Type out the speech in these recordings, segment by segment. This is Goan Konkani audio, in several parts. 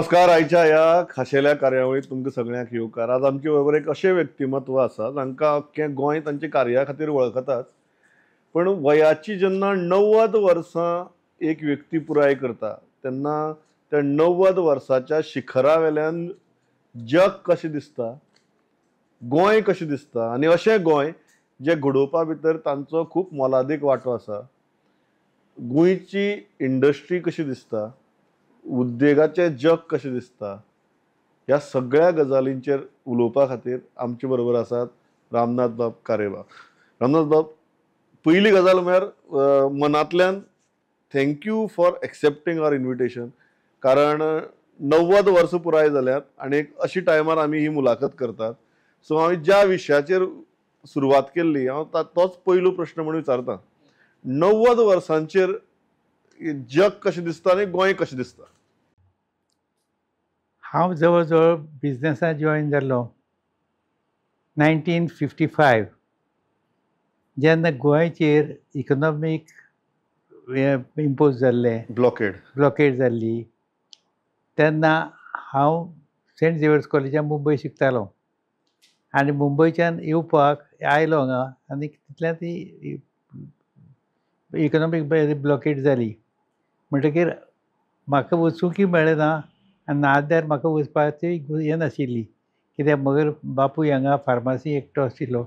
नमस्कार. आयच्या ह्या खाशेल्या कार्यावळीत तुमकां सगळ्यांक येवकार. आज आमचे बरोबर एक अशें व्यक्तिमत्व आसा जांकां अख्खें गोंय तांच्या कार्या खातीर वळखताच, पण वयाची जेन्ना 90 वर्सां एक व्यक्ती पुराय करता तेन्ना त्या 90 वर्साच्या शिखरा वेल्यान जग कशें दिसता, गोंय कशें दिसता आनी अशें गोंय जें घडोवपा भितर तांचो खूब मोलादीक वांटो आसा, गोंयची इंडस्ट्री कशी दिसता, उद्देगाचें जग कशें दिसता, ह्या सगळ्या गजालींचेर उलोवपा खातीर आमचे बरोबर आसात रामनाथ बाब कारेबाब. रामनाथ बाब, पयली गजाल म्हळ्यार मनांतल्यान thank you for accepting our invitation, कारण 90 वर्सां पुराय जाल्यात आनी एक अशी टायमार आमी ही मुलाखत करतात. सो हांवें ज्या विशयाचेर सुरवात केल्ली हांव तोच पयलो प्रश्न म्हणून विचारता, 90 वर्सांचेर जग कशें दिसता आनी गोंय कशें दिसता? हांव जवळ जवळ बिजनसाक जॉयन जाल्लो 1955, जेन्ना गोंयचेर इकनॉमीक इम्पोज जाल्लें, ब्लॉकेड जाल्ली, तेन्ना हांव सेंट झेवियर्स कॉलेजान मुंबय शिकतालो आनी मुंबयच्यान येवपाक आयलो हांगा आनी तितल्यान ती इकनॉमीक ब्लॉकेड जाली म्हणटकीर म्हाका वचूंकय मेळ्ळें ना आनी नाजाल्यार म्हाका वचपाची हें नाशिल्ली, कित्याक मगर बापूय हांगा फार्मासी एकटो आशिल्लो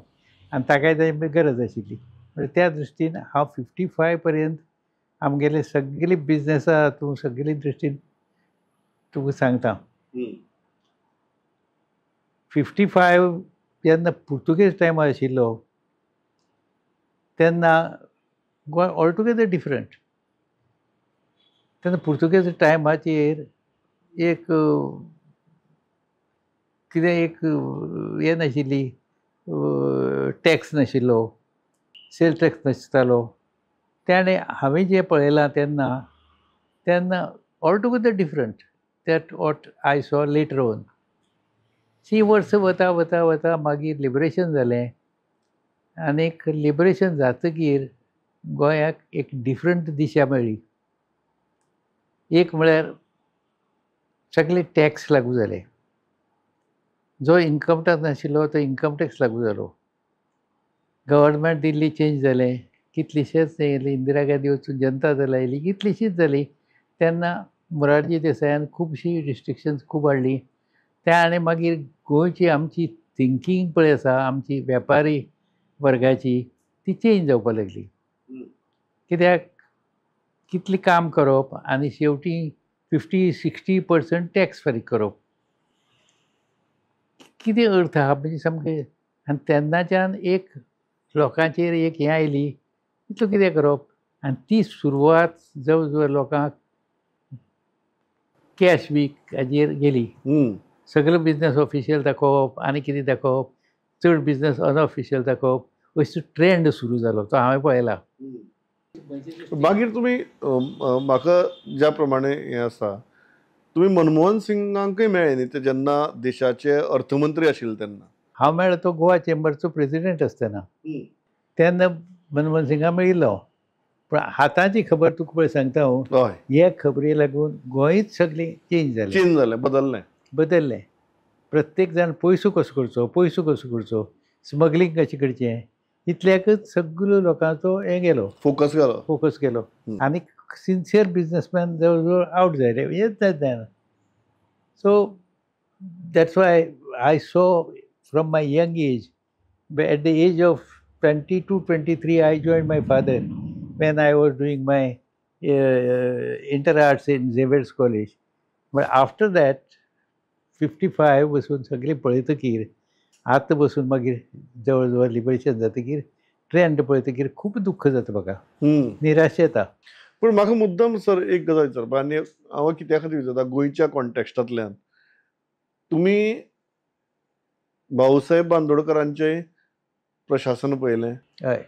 आनी ताकाय ताजी गरज आशिल्ली. म्हणल्यार त्या दृश्टीन हांव 55 पर्यंत आमगेले सगळी बिजनसा तूं सगळी दृश्टीन तुका सांगता. 55 जेन्ना पुर्तुगेज टायमार आशिल्लो तेन्ना गोंय ऑलटुगेदर डिफरंट. तेन्ना पुर्तुगेज टायमाचेर एक कितें एक हें नाशिल्ली, टॅक्स नाशिल्लो, सेल टॅक्स नासतालो. तेणें हांवें जें पळयलां तेन्ना तेन्ना altogether different that what I saw later on. ती वर्सां वता वता वता मागीर लिबरेशन जालें आनीक लिबरेशन जातकीर गोंयाक एक डिफरंट दिशा मेळ्ळी. एक म्हळ्यार सगळे टॅक्स लागू जाले, जो इन्कम टॅक्स नाशिल्लो तो इन्कम टॅक्स लागू जालो. गव्हर्नमेंट दिल्ली चेंज जालें, कितलीशेच येयली, इंदिरा गांधी वचून जनता दल आयली, कितलीशीच जाली. तेन्ना मोरारजी देसायान खुबशीं रिस्ट्रिक्शन्स खूब हाडलीं. त्या आनी मागीर गोंयची आमची थिंकींग पळय आसा, आमची वेपारी वर्गाची, ती चेंज जावपाक लागली. कित्याक कितलें काम करप आनी शेवटी 50-60% टॅक्स फारीक करप, कितें अर्थ आहा म्हणजे सामकें. आनी तेन्नाच्यान एक लोकांचेर एक हें आयली, इतलो कितें करप, आनी ती सुरवात जवळ जवळ लोकांक कॅश वीक हाजेर गेली. सगळे बिजनस ऑफिशियल दाखोवप आनी कितें दाखोवप, चड बिजनस अनऑफिशियल दाखोवप, असो ट्रेंड सुरू जालो तो हांवें पळयला. मागीर तुमी म्हाका ज्या प्रमाणे हें आसा, तुमी मनमोहन सिंगांकय मेळ्ळे न्ही ते जेन्ना देशाचे अर्थमंत्री आशिल्ले तेन्ना? हांव मेळ्ळो तो गोवा चेंबरचो प्रेजिडेंट आसतना तेन्ना मनमोहन सिंगा मेळिल्लो. पूण आतांची खबर तुका पळय सांगता हांव, हे खबरी लागून गोंयच सगळें चेंज जालें, चेंज जालें, बदल्लें बदल्लें. प्रत्येक जाण पयसो कसो करचो, पयसो कसो करचो, स्मगलींग कशें करचें, इतल्याकच सगळ्यो लोकांचो हें गेलो, फोकस गेलो, फोकस गेलो. आनी सिन्सियर बिजनसमॅन जवळ जवळ आवट जाले, हेच जायना. So that's why I saw from my young age, at the age of 22-23 I join my father when I was doing my inter arts in Xavier's College. But after that 55 बसून सगळें पळयतकीर, आतां बसून मागीर जवळ जवळ लिबरेशन जातकीर ट्रेंड पळयतकीर खूब दुख्ख जाता म्हाका, निराश येता. पूण म्हाका मुद्दम सर एक गजाल विचारपा, आनी हांव कित्या खातीर विचारता, गोंयच्या कॉन्टेक्स्टांतल्यान तुमी भाऊसाहेब बांदोडकरांचें प्रशासन पळयलें, हय,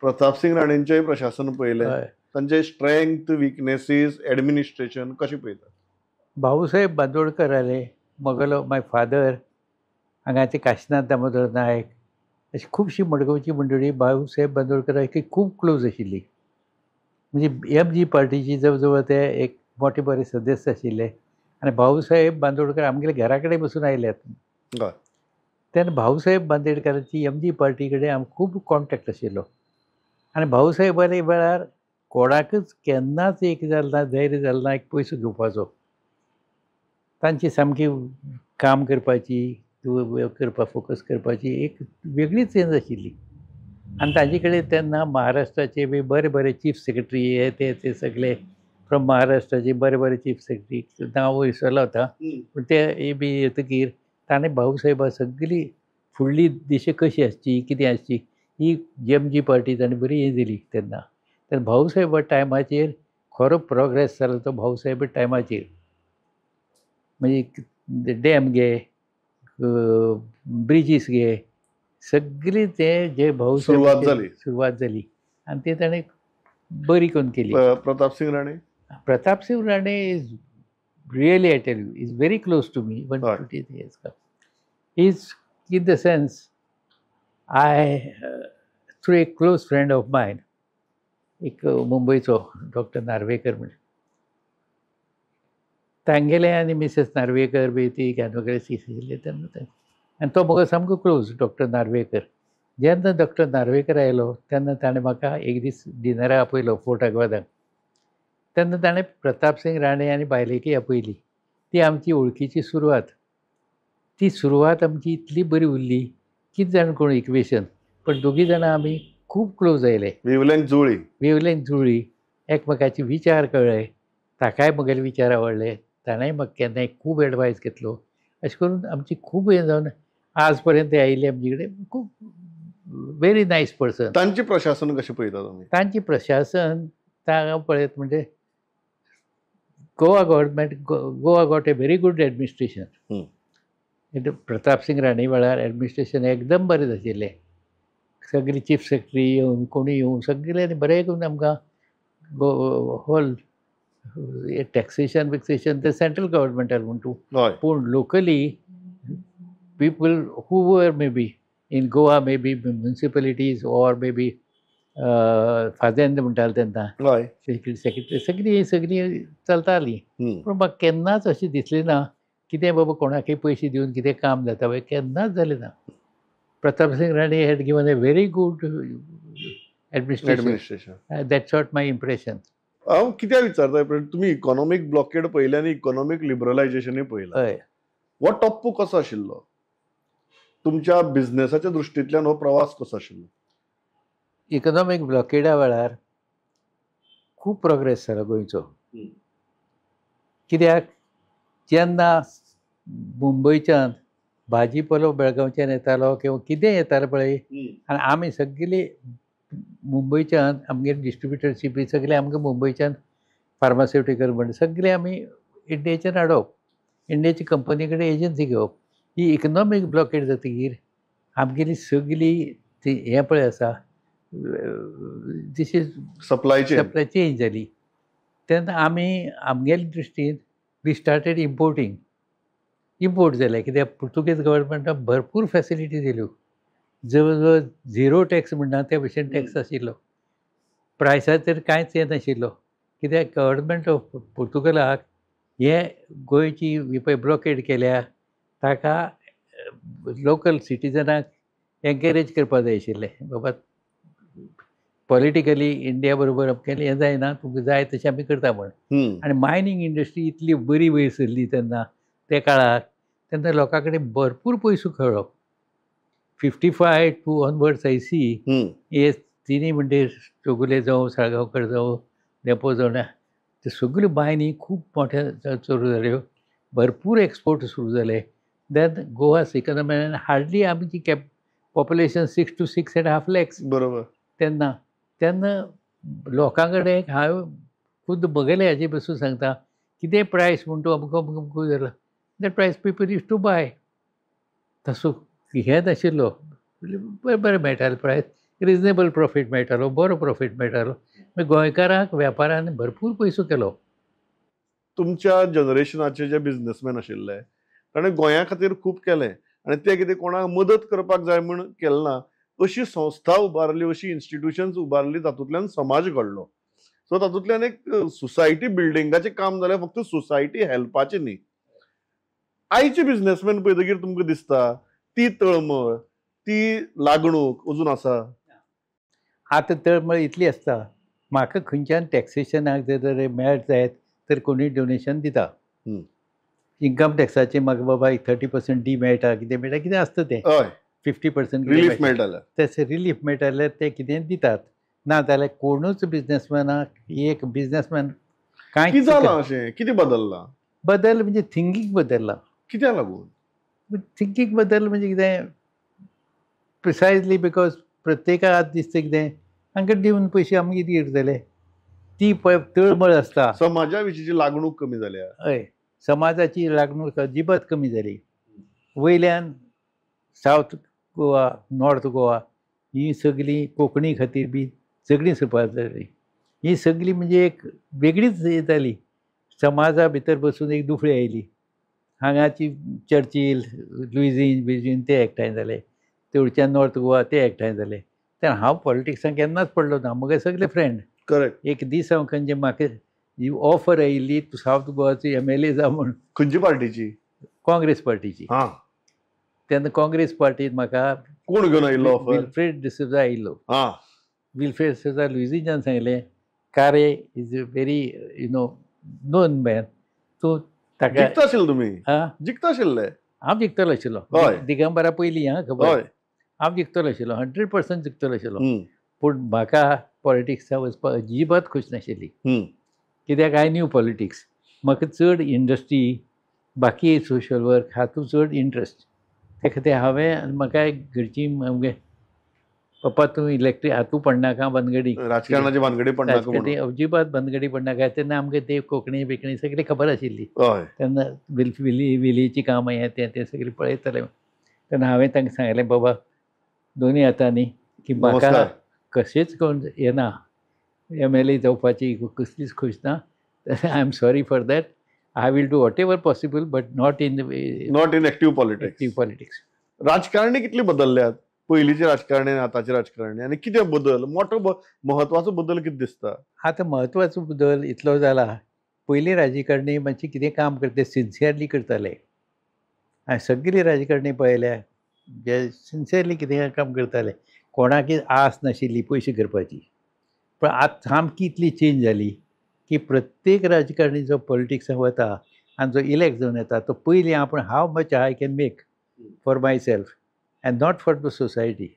प्रतापसिंग राणेंचें प्रशासन पळयलें, तांचे स्ट्रेंथ, विकनेसीस, एडमिनिस्ट्रेशन कशें पळयतात? भाऊसाहेब बांदोडकर आले, मगलो माय फादर, हांगाचे काशिनाथ दामोदर नायक, अशी खुबशी मडगांवची मंडळी भाऊसाहेब बांदोडकराक खूब क्लोज आशिल्ली. म्हणजे एम जी पार्टीची जवळ जवळ ते एक मोठे बरे सदस्य आशिल्ले. आनी भाऊसाहेब बांदोडकर आमगेले घरा कडेन बसून आयल्यात. तेन्ना भाऊसाहेब बांदोडकराची एम जी पार्टी कडेन आमकां खूब कॉन्टेक्ट आशिल्लो आनी भाऊसाहेबाले वेळार कोणाकच केन्नाच एक जालें ना, धैर्य जालें ना एक पयसो घेवपाचो. तांची सामकी काम करपाची करपा फोकस करपाची एक वेगळीच चेंज आशिल्ली. आनी ताजे कडेन तेन्ना महाराष्ट्राचे बी बरे बरे चीफ सेक्रेटरी हे ते ते सगळे फ्रॉम महाराष्ट्राचे बरे बरे चीफ सेक्रेटरी, नांव विसरलो आतां, पूण ते बी येतकीर ताणें भाऊसाहेबा सगळी फुडली दिशा कशी आसची कितें आसची ही एम जी पार्टी ताणें बरी हें दिली तेन्ना. तर भाऊसाहेबा टायमाचेर खरो प्रोग्रेस जालो तो भाऊसाहेबा टायमाचेर. म्हणजे डॅम घे, ब्रिजीस घे, सगळी ते जे भाऊसाहेब सुरवात जाली आनी ते ताणें बरी करून केली. Pratapsingh Rane, Pratapsingh Rane is really, I tell you, is very close to me. 120 years is in the sense I through a close friend of mine, एक मुंबयचो डॉक्टर नार्वेकर म्हण, तांगेले आनी मिसेस नार्वेकर बी ती कॅनोकडे आशिल्ली तेन्ना, आनी तो म्हाका सामको क्लोज डॉक्टर नार्वेकर. जेन्ना डॉक्टर नार्वेकर आयलो तेन्ना ताणें म्हाका एक दीस डिनराक आपयलो फोर्ट आग्वादाक. तेन्ना ताणें प्रतापसिंग राणे आनी बायलेकय आपयली. ती आमची वळखीची सुरवात. ती सुरवात आमची इतली बरी उरली, कितें जाण कोण इक्वेशन, पण दोगी जाणां आमी खूब क्लोज आयले. वेवलेंथ जुळ्ळी, वेवलेंथ जुळ्ळी, एकमेकाचे विचार कळ्ळे, ताकाय म्हगेले विचार आवडले, ताणेंय म्हाका केन्नाय खूब एडवायस घेतलो. अशें करून आमची खूब हें जावन आज पर्यंत आयिल्ली आमचे कडेन. खूब व्हेरी नायस पर्सन. तांचें प्रशासन कशें पळयता तुमी? तांचें प्रशासन हांव पळयत म्हणजे Goa government, Goa got a very good administration. Pratapsingh Rane वेळार एडमिनिस्ट्रेशन एकदम बरें आशिल्लें. सगळी चीफ सेक्रेटरी येवन कोणी येवन सगळ्यांनी बरें करून आमकां होल टॅक्सेशन बिक्सेशन ते सेंट्रल गव्हर्मेंटान म्हण तूं, पूण locally people who were may be in Goa, may be municipalities or may be Fazende म्हणटाले तेन्ना सेक्रेटरी, सगळीं सगळीं चलतालीं. पूण म्हाका केन्नाच अशें दिसलें ना कितें बाबा कोणाकय पयशे दिवन कितें काम जाता पळय, केन्नाच जालें ना. Pratapsingh Rane had given a very good administration. That's what my impression. हांव कित्याक विचारता, तुमी इकॉनॉमीक ब्लॉकेड पळयलें आनी इकॉनॉमीक लिबरलायजेशनूय पळयलां. हय. हो टप्पो कसो आशिल्लो तुमच्या बिझनेसाच्या दृश्टींतल्यान? हो प्रवास कसो आशिल्लो? इकॉनॉमीक ब्लॉकेडा वेळार खूब प्रोग्रेस जालो गोंयचो. कित्याक जेन्ना मुंबयच्यान भाजी पालो बेळगांवच्यान येतालो किंवा कितें येतालें पळय, आनी आमी सगळी मुंबयच्यान आमगेले डिस्ट्रिब्युटरशीप सगळें आमकां मुंबयच्यान फार्मास्युटिकल म्हण सगळें आमी इंडियेच्यान हाडप, इंडियेची कंपनी कडेन एजन्सी घेवप. ही इकॉनॉमीक ब्लॉकेड जातकीर आमगेली सगळी ती हें पळय आसा this is supply chain, supply change जाली. तेन्ना आमी आमगेले दृश्टीन we started importing. Import जालें कित्याक पुर्तुगेज गव्हर्मेंटान भरपूर फॅसिलिटी दिल्यो. जवळ जवळ झिरो टॅक्स म्हणटा त्या भशेन टॅक्स आशिल्लो. प्रायसाचेर कांयच हें नाशिल्लो कित्याक गव्हर्मेंट ऑफ पुर्तुगलाक हे गोंयची ही पळय ब्लॉकेड केल्या ताका लोकल सिटीजनाक एनकरेज करपाक जाय आशिल्लें, बाबा पॉलिटिकली इंडिया बरोबर आमगेलें हें जायना, तुमकां जाय तशें आमी करता म्हण. आनी मायनींग इंडस्ट्री इतली बरी वयर सरली तेन्ना त्या काळार, तेन्ना लोकां कडेन भरपूर पयसो खेळ्ळो. 55 टू ऑनवर्ड्स I सी हे तिनी म्हणजे चौगुले जावं, साळगांवकर जावं, धेंपो जावं, ते सगल्यो मायनी खूब मोठ्या सुरू जाल्यो, भरपूर एक्सपोर्ट सुरू जाले. Then Goa's economy hardly आमची कॅप पॉप्युलेशन 6 to 6.5 lakhs. बरोबर. तेन्ना तेन्ना लोकां कडेन हांव खुद्द बघयलें हाजे पसून सांगता, कितें प्रायस म्हण तूं अमको अमको अमको जालो, that price people use to buy. तसो हें नाशिल्लो, बरें बरें मेळटालें प्रायस, रिजनेबल प्रॉफीट मेळटालो, बरो प्रॉफीट मेळटालो. मागीर गोंयकारांक वेपारान भरपूर पयसो केलो. तुमच्या जनरेशनाचे जे बिझनेसमॅन आशिल्ले ताणें गोंया खातीर खूब केलें आनी ते कितें कोणाक मदत करपाक जाय म्हूण केलें ना, अशी संस्था उबारली, अशी इन्स्टिट्युशन्स उबारली, तातूंतल्यान समाज घडलो. सो तातूंतल्यान एक सोसायटी बिल्डिंगाचें काम जालें, फक्त सोसायटी हेल्पाचें न्ही. आयचे बिझनेसमॅन पळयतकीर तुमकां दिसता ती तळमळ, ती लागणूक अजून आसा? आतां तळमळ इतली आसता, म्हाका खंयच्यान टॅक्सेशनाक जर मेळत जायत तर कोणूय डोनेशन दिता. इन्कम टॅक्साचे म्हाका बाबा एक 30% डी मेळटा, कितें मेळटा, कितें आसता तें, 50% रिलीफ मेळटालें, तशें रिलीफ मेळटा जाल्यार ते कितें दितात. ना जाल्यार कोणूच बिजनेसमॅनाक, एक बिजनेसमॅन कांय कितें जालां अशें, कितें बदल्लां? बदल म्हणजे थिंकींग बदल्लां. कित्याक लागून थिंकींग बदल म्हणजे कितें प्रिसायजली because प्रत्येकाक आज दिसता कितें हांकां दिवन पयशे आमकां कितें करतले, ती पळय तळमळ आसता. समाजा विशींची लागणूक कमी जाल्या. हय, समाजाची लागणूक अजिबात कमी जाली. वयल्यान सावथ गोवा, नॉर्थ गोवा ही सगळीं कोंकणी खातीर बी सगळीं सुरवात जाली. ही सगळी म्हणजे एक वेगळीच हें जाली. समाजा भितर बसून एक दुफळी आयली. हांगाची चर्चील, लुइझीन बिझीन ते एकठांय जाले, तेवटेच्यान नॉर्थ गोवा ते एकठांय जाले. तेन्ना हांव पॉलिटिक्सान केन्नाच पडलो ना, म्हगे सगळे फ्रेंड. करेक्ट. एक दीस हांव खंयचे म्हाका ही ऑफर आयिल्ली तूं सावथ गोवाचो MLA जा म्हूण. खंयची पार्टीची? काँग्रेस पार्टीची. हां, तेन्ना काँग्रेस पार्टीन म्हाका कोण घेवन आयिल्लो ऑफर? विल्फ्रेड डिसोजा आयिल्लो. हां, विल्फ्रेड डिसोजा लुइझीनान सांगलें, Kare is a very you know known man, तूं ताका जिखता आशिल्ले तुमी? हां, जिखता आशिल्ले? हांव जिखतलो आशिल्लो दिगंबरा पयलीं. हां, खबर, हांव जिखतलो आशिल्लो, 100% जिखतलो आशिल्लो. पूण म्हाका पॉलिटिक्सा वचपाक अजिबात खूश नाशिल्ली. कित्याक I new politics, म्हाका चड इंडस्ट्री, बाकी सोशल वर्क हातूंत चड इंट्रस्ट. ते खातीर हांवें म्हाका एक घरची म्हगे पप्पा तूं इलेक्ट्रीक हातूंत पडनाका भानगडी, राजकारणाची भानगडी पडनाका, अजिबात भानगडी पडनाका. तेन्ना आमकां ते कोंकणी बिकणी सगळी खबर आशिल्ली. तेन्ना विलीची कामां हें तें तें सगळें पळयतालें. तेन्ना हांवें तांकां सांगलें, बाबा दोनूय हातांनी की म्हाका कशेंच करून येना MLA जावपाची कसलीच खोश ना. I am sorry for that, I will do whatever possible but not in not in active politics. Active politics. राजकारणी कितली बदलल्यात, पयलींचे राजकारणी आनी आतांचे राजकारणी, आनी कितें बदल, मोठो म्हत्वाचो बदल कितें दिसता? आतां म्हत्वाचो बदल इतलो जाला, पयलीं राजकारणी मातशें कितें काम करता सिन्सियरली करताले. हांवें सगळीं राजकारणी पळयल्या जे सिन्सियरली कितें काम करताले, कोणाकय आस नाशिल्ली पयशे करपाची. पण आतां सामकी इतली चेंज जाली की प्रत्येक राजकारणी जो पॉलिटिक्सान वता आनी जो इलेक्ट जावन येता तो पयलीं आपूण how much I can make for myself and not for the society.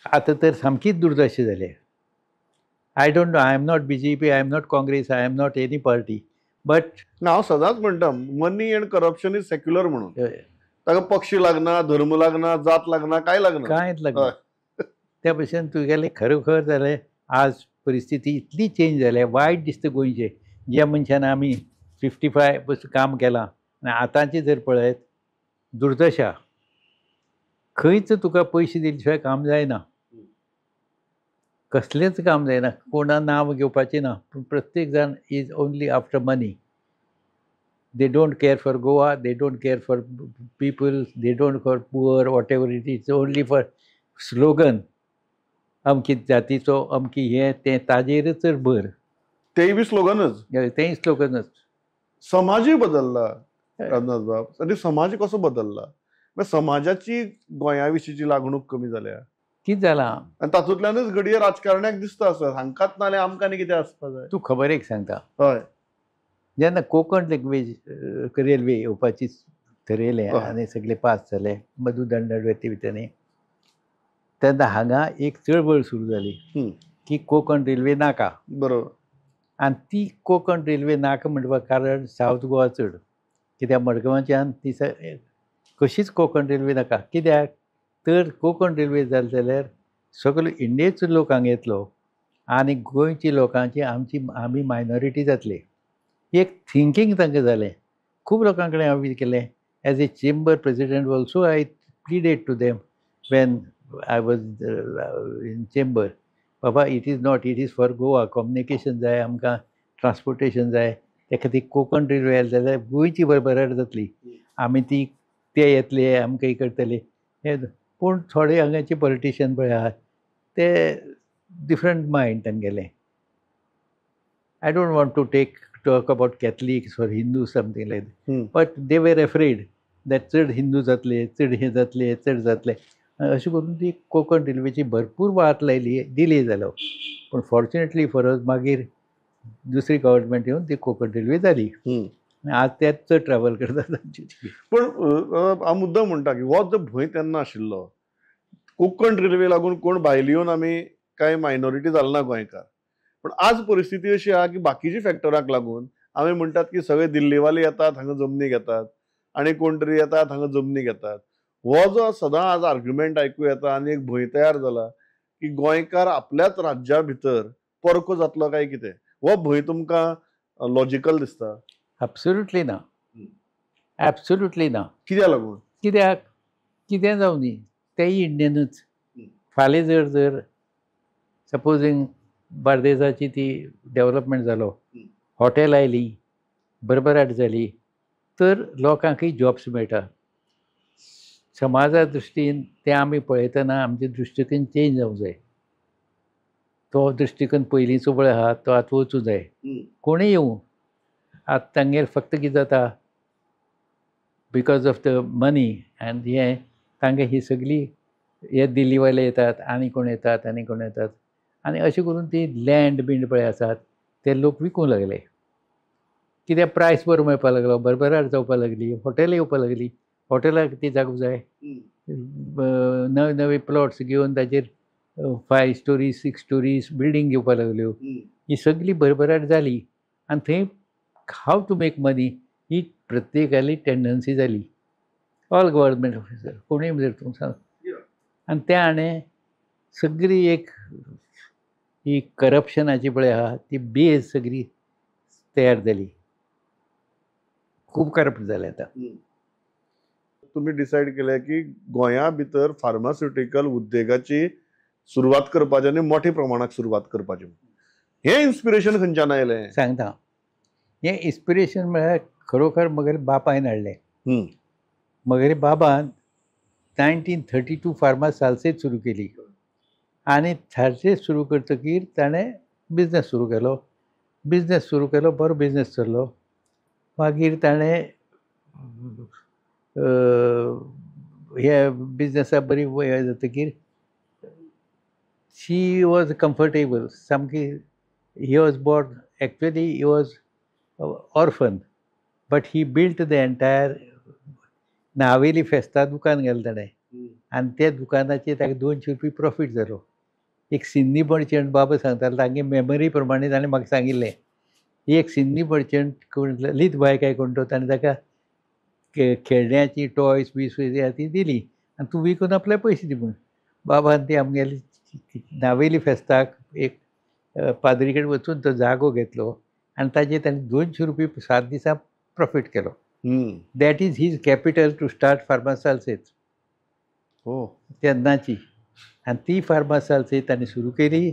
आतां तर सामकीच दुर्दशा जाल्या. I don't know, I am not BJP, I am not Congress, I am not any party, but ना हांव सदांच म्हणटा money and corruption is secular म्हणून. ताका पक्ष लागना, धर्म लागना, जात लागना, कांय लागना, कांयच लागना. त्या भशेन तुगेलें खरोखर जालें. आज परिस्थिती इतली चेंज जाल्या, वायट दिसता गोंयचें. ज्या मनशान आमी 55 बसून काम केलां आनी आतांचें जर पळयत दुर्दशा, खंयच तुका पयशे दिले शिवाय काम जायना, कसलेंच काम जायना. कोणा नांव घेवपाचें ना, पूण प्रत्येक जाण is only after money. They don't care for Goa, they don't care for people, they don't for poor, whatever it is, only for slogan. अमकी जातीचो अमकी हें तें ताजेरच चड भर. तेय बी स्लोगनच, तेंय स्लोगनच. समाजूय बदल्ला रामदास बाब, आनी समाज कसो बदल्ला? समाजाची गोंया विशींची लागणूक कमी जाल्या, कितें जालां? आनी तातूंतल्यानच घडये राजकारण्याक दिसता आसत हांकांच नाल्यार आमकां आनी कितें आसपा जाय. तूं खबर एक सांगता, हय, जेन्ना कोंकण लँग्वेज रेल्वे येवपाची थरयलें आनी सगळे पास जाले मधू दंडवती, तेन्ना हांगा एक चळवळ सुरू जाली की कोंकण रेल्वे नाका. बरोबर. आनी ती कोंकण रेल्वे नाका म्हणपाक कारण सावथ गोवा चड, कित्याक मडगांवच्यान ती कशीच कोंकण रेल्वे नाका. कित्याक तर कोंकण रेल्वे जाली जाल्यार सगलो इंडियेचो लोक हांगा येतलो आनी गोंयची लोकांची आमची आमी मायनॉरिटी जातली. एक थिंकींग तांकां जालें. खूब लोकां कडेन हांवें केलें. As a chamber president also I pleaded to them when I was in chamber, बाबा it is not, it is for Goa, communication जाय आमकां, ट्रान्सपोर्टेशन जाय, ते खातीर कोंकण रेल्वे आयली जाल्यार गोंयची भरभराट जातली, आमी ती ते येतले आमकां करतले हे. पूण थोडे हांगाचे पॉलिटिशियन पळय आहात ते डिफरंट मायंड तांगेलें. I don't want to take talk about Catholics or Hindu something like, but they were afraid that चड हिंदू जातले, चड हे जातले, चड जातले, अशें करून ती कोंकण रेल्वेची भरपूर वाट लायली, डिले जालो. पूण फॉर्च्युनेटली फॉर अस मागीर दुसरी गव्हर्मेंट येवन ती कोंकण रेल्वे जाली. आज त्यात चड ट्रॅव्हल करतात आमची. पण हांव मुद्दाम म्हणटा की हो जो भंय तेन्ना आशिल्लो कोंकण रेल्वे लागून कोण भायले येवन आमी कांय मायनॉरिटी जाल ना गोंयकार, पण आज परिस्थिती अशी आहा की बाकीच्या फॅक्टरांक लागून आमी म्हणटात की सगळे दिल्लीवाले येतात हांगा जमनी घेतात आनी कोण तरी येतात हांगा जमनी घेतात. हो जो सदां आज आर्ग्युमेंट आयकूं येता आनी एक भंय तयार जाला की गोंयकार आपल्याच राज्या भितर परको जातलो काय कितें, हो भंय तुमकां लॉजिकल दिसता? ॲब्सोल्युटली ना, ॲब्सोल्युटली ना. कित्याक लागून? कित्याक कितें जावं न्ही, तेय इंडियनूच. फाल्यां जर जर सपोजींग बार्देसाची ती डेवलपमेंट जालो, हॉटेल आयली, भरभराट जाली तर लोकांकय जॉब्स मेळटा. समाजा दृश्टीन तें आमी पळयतना आमचे दृश्टिकोन चेंज जावंक जाय. तो दृश्टिकोन पयलींचो पळय आहा तो आतां वचूं जाय. कोणूय येवं, आतां तांगेर फक्त कितें जाता, because of the money and हें तांगे ही सगळी हे दिल्लीवाले येतात आनी कोण येतात आनी कोण येतात आनी अशें करून ती लँड बींड पळय आसात ते लोक विकूंक लागले. कित्याक प्रायस बरो मेळपाक लागलो, भरभराट जावपाक लागली, हॉटेलां येवपाक लागली, हॉटेलाक ती जागो जाय, नवे नवे प्लॉट्स घेवन ताजेर 5 स्टोरीज 6 स्टोरीज बिल्डींग घेवपाक लागल्यो. ही सगळी भरभराट जाली आनी थंय how to make money ही प्रत्येकाली टेंडन्सी जाली. ऑल गव्हर्मेंट ऑफिसर कोणूय जर तूं सांग, आनी त्या हाणें सगळी एक ही करप्शनाची पळय आहा ती बेज सगळी तयार जाली. खूब करप्ट जालें आतां. तुमी डिसायड केलें की गोंया भितर फार्मास्युटिकल उद्देगाची सुरवात करपाची आनी मोठ्या प्रमाणात सुरवात करपाची, हें इन्स्पिरेशन खंयच्यान आयलें? सांगता, हें इन्स्पिरेशन म्हळ्यार खरोखर म्हगेले बापायन हाडलें. म्हगेले बाबान 1932 फार्मास सालसेत सुरू केली आनी सालसेत सुरू करतकीर ताणें बिजनेस सुरू केलो. बिजनेस सुरू केलो, बरो बिजनेस चल्लो. मागीर ताणें हे बिजनेसा बरी हें जातकीर she was comfortable सामकी. He was born, actually he was orphan, but he built the entire Navelim फेस्ता दुकान घालें ताणें आनी त्या दुकानाचेर ताका 200 रुपया प्रॉफीट जालो. एक सिंधी मर्चंट बाबा सांगतालो, तांगे मेमरी प्रमाणे ताणें म्हाका सांगिल्लें, एक सिंधी मर्चंट कोण ललीत भाय काय कोण तो, ताणें ताका खेळण्याची टॉयस बीस ती दिली आनी तूं विकून आपले पयशे दी म्हूण. बाबान ती आमगेली नावेली फेस्ताक एक पाद्री कडेन वचून तो जागो घेतलो आनी ताजेर ताणें 200 रुपया 7 दिसां प्रॉफीट केलो. That is his capital to start Farmaz Salcete तेन्नाची. आनी ती फार्मास सालसेत ताणें सुरू केली,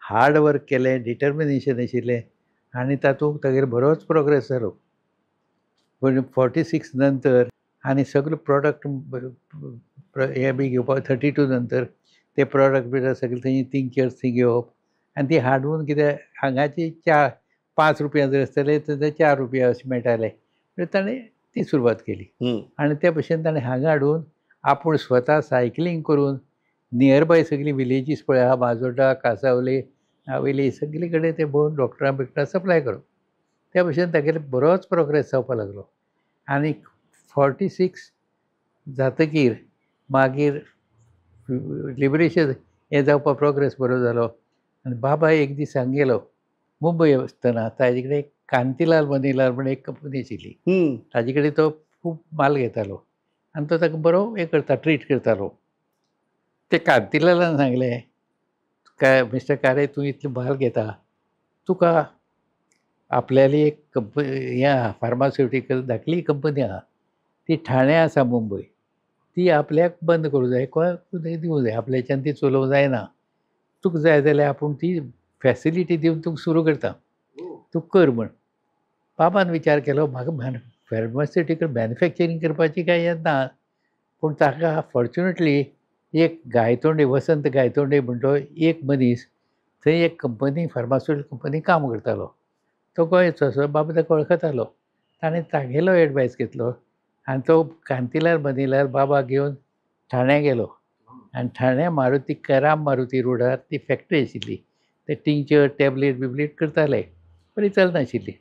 हार्ड वर्क केलें, डिटर्मिनेशन आशिल्लें आनी तातूंत तागेलो बरोच प्रोग्रेस जालो. पूण 46 नंतर आनी सगळे प्रोडक्ट हे बी घेवपाक 32 नंतर ते प्रोडक्ट बी सगळे थंय टिंचर्स थंय घेवप आनी ती हाडून कितें हांगाची 4-5 रुपया जर आसतले तर ते 4 रुपया अशें मेळटाले. म्हणजे ताणें ती सुरवात केली आनी त्या भशेन ताणें हांगा हाडून आपूण स्वता सायकलींग करून नियरबाय सगळीं विलेजीस पळय आहा, माजोड्डा, कासावले, नावेली सगळे कडेन ते भोंवन डॉक्टरां बिक्टरां सप्लाय करप. त्या भशेन तागेलो बरोच प्रोग्रेस जावपाक लागलो. आनी 46 जातकीर मागीर लिबरेशन हें जावपाक प्रोग्रेस बरो जालो. आनी बाबा एक दीस हांगा गेलो मुंबय आसतना, ताजे कडेन कांतीलाल मनीलाल म्हण एक कंपनी आशिल्ली, ताजे कडेन तो खूब माल घेतालो आनी तो ताका बरो हें करता, ट्रीट करतालो. ते कांतीलालान सांगलें, काय मिस्टर कारे, तूं इतलो माल घेता, तुका आपल्याली एक कंपनी हें आहा, फार्मास्युटिकल धाकली कंपनी आहा, ती ठाणे आसा मुंबय, ती आपल्याक बंद करूं जाय, कोणाक दिवूं जाय, आपल्याच्यान ती चलोवंक जायना, तुका जाय जाल्यार आपूण ती फॅसिलिटी दिवन तुका सुरू करता, तूं कर म्हण. बाबान विचार केलो, म्हाका फार्मास्युटिकल मॅन्युफॅक्चरींग करपाची काय हें ना, पूण ताका फॉर्च्युनेटली एक गायतोंडे, वसंत गायतोंडे म्हण तो एक मनीस थंय एक कंपनी, फार्मास्युटिकल कंपनी काम करतालो. तो गोंयचो असो, बाबा ताका वळखतालो. ताणें तागेलो एडवायस घेतलो आनी तो कांतीलाल मनीलाल बाबा घेवन ठाण्या गेलो. आनी ठाण्या मारुती कराम मारुती रोडार ती फॅक्टरी आशिल्ली. ते टिंचर टॅबलेट बिबलेट करताले, बरी चलनाशिल्ली.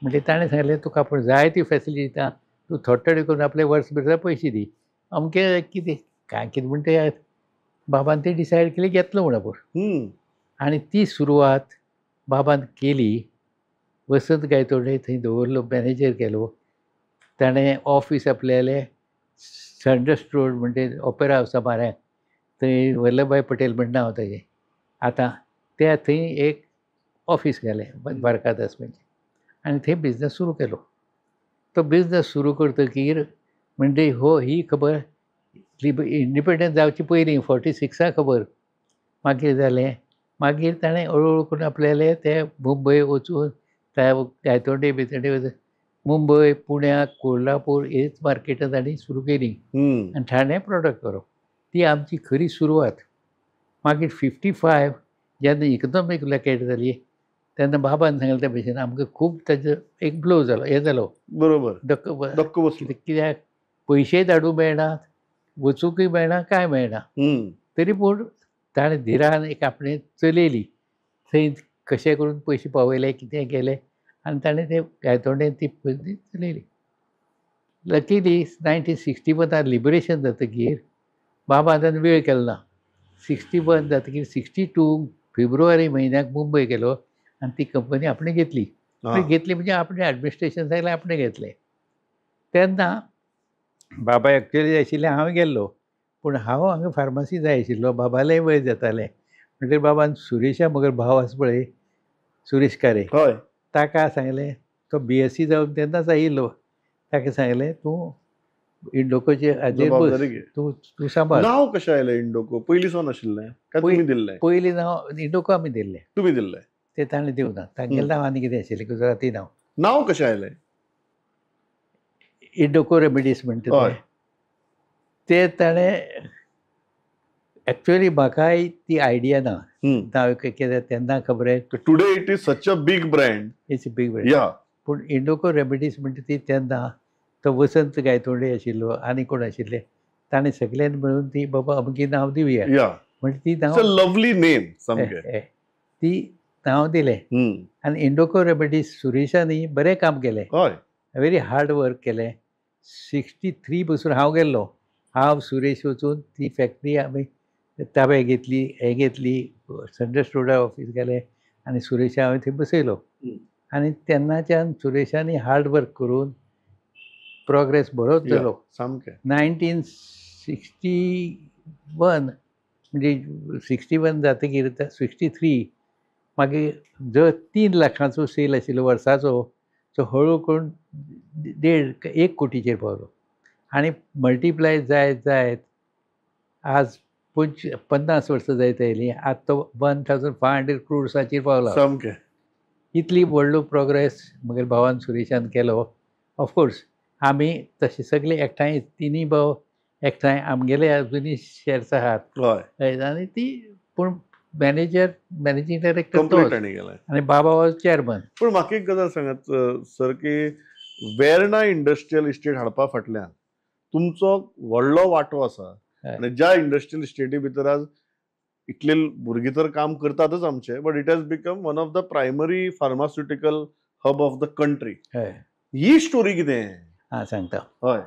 म्हणजे ताणें सांगलें तुका आपूण जाय ती फॅसिलिटी दिता, तूं थोडे थोडे करून आपले वर्स भर पयशे दी. अमकें कितें काय कितें म्हण ते बाबान ते डिसायड केली घेतलो म्हूण आपूण. आनी ती सुरवात बाबान केली. वसंत गायतोंडे थंय दवरलो, मॅनेजर केलो. ताणें ऑफीस आपल्यालें सँडस रोड म्हणजे ऑपेरा हावसा म्हऱ्यांत, थंय वल्लभभाई पटेल म्हण नांव ताजें आतां, त्या थंय एक ऑफीस घालें द्वारकादास म्हणजे, आनी थंय बिजनस सुरू केलो. तो बिजनस सुरू करतकीर म्हणजे हो ही खबर इंडिपेंडन्स जावचे पयलीं 46 खबर. मागीर जालें, मागीर ताणें हळू हळू करून आपल्याले ते मुंबय वचून त्या गायतोंडे बितोंडे मुंबय, पुण्याक, कोल्हापूर हेच मार्केटां तांणी सुरू केली आनी ठाणे प्रोडक्ट करप. ती आमची खरी सुरवात. मागीर 55 जेन्ना इकनॉमीक ब्लॅकेट जाली तेन्ना बाबान सांगलें त्या भशेन आमकां खूब ताजो एक ब्लो जालो, हें जालो, बरोबर, धक्को धक्को बसलो. कित्याक पयशेय धाडूंक मेळनात, वचूंकय मेळना, कांय मेळना. तरी पूण ताणें धिरान एक आपणें चलयली, थंय कशें करून पयशे पावयले, कितें केलें, आनी ताणें ते गायतोंड्यान ती पद्दत चलयली. लकीली 1961 लिबरेशन जातकीर बाबान ताणें वेळ केलो ना. 61 जातकीर 62 फेब्रुवारी म्हयन्याक मुंबय गेलो आनी ती कंपनी आपणें घेतली. घेतली म्हणजे आपणें एडमिनिस्ट्रेशन सगळें आपणें घेतलें. तेन्ना बाबा एक्चुअली जाय आशिल्लें हांव गेल्लो, पूण हांव हांगा फार्मासी जाय आशिल्लो, बाबालेंय वय जातालें. म्हणटकीर बाबान सुरेशा म्हगेलो भाव आसा पळय, सुरेश कारे, हय, ताका सांगलें, तो BSc जावन तेन्नाच आयिल्लो, ताका सांगलें तूं इंडोकोचे हाजेर बस, तूं तूं सांबाळ. नांव कशें आयलें इंडोको? पयलीं सावन आशिल्लें काय तुमी दिल्लें? पयलीं नांव इंडोको आमी दिल्लें. तुमी दिल्लें? तें ताणें दिवंक ना, तांगेलें नांव आनी कितें आशिल्लें, गुजराती नांव. नांव कशें आयलें? इंडोको रेमेडीज म्हणटा ते ताणें. एक्चुअली म्हाकाय ती आयडिया ना, नांव कितें तेन्ना खबर आहे. Today it is such a big brand. It's a big brand. पूण इंडोको रेमेडीज म्हणटा ती तेन्ना तो वसंत गायतोंडे आशिल्लो आनी कोण आशिल्ले, ताणें सगळ्यांनी मेळून ती बाबा अमकी नांव दिवया म्हणजे ती नांव, लवली नेम सामकें, ती नांव दिलें. आनी इंडोको रेमेडीज सुरेशानी बरें काम केलें, व्हेरी हार्ड वर्क केलें. 63 बसून हांव गेल्लो, हांव सुरेश वचून ती फॅक्टरी आमी ताब्यात घेतली, हें घेतली, सँडस रोडार ऑफीस गेलें आनी सुरेशा हांवें थंय बसयलो. आनी तेन्नाच्यान सुरेशानी हार्ड वर्क करून प्रोग्रेस बरोच जालो सामकें. 1961 म्हणजे 61 जातकीर 63 मागीर जो 3 लाखांचो सेल आशिल्लो वर्साचो, तो हळू करून 1.5 कोटीचेर पावलो. आनी मल्टिप्लाय जायत जायत आज 50 वर्सां जायत आयलीं, आतां तो 1500 क्रोर्साचेर पावला सामकें. इतली व्हडलो प्रोग्रेस म्हगेल्या भावान सुरेशान केलो. ऑफकोर्स आमी तशे सगळे एकठांय, तिनूय भाव एकठांय, आमगेले अजुनूय शेर्स आहात आनी ती पूण मॅनेजर, मॅनेजींग डायरेक्टर कंप्लीट केलें आनी बाबा वॉज चेअरमन. पूण म्हाका एक गजाल सांगात सर, की वेर्णा इंडस्ट्रियल इस्टेट हाडपा फाटल्यान तुमचो व्हडलो वांटो आसा, आनी ज्या इंडस्ट्रियल इस्टेटी भितर आज इतले भुरगीं तर काम करतातच आमचे, but it has become one of the primary pharmaceutical hub of the country. He story कितें? हां सांगता. हय,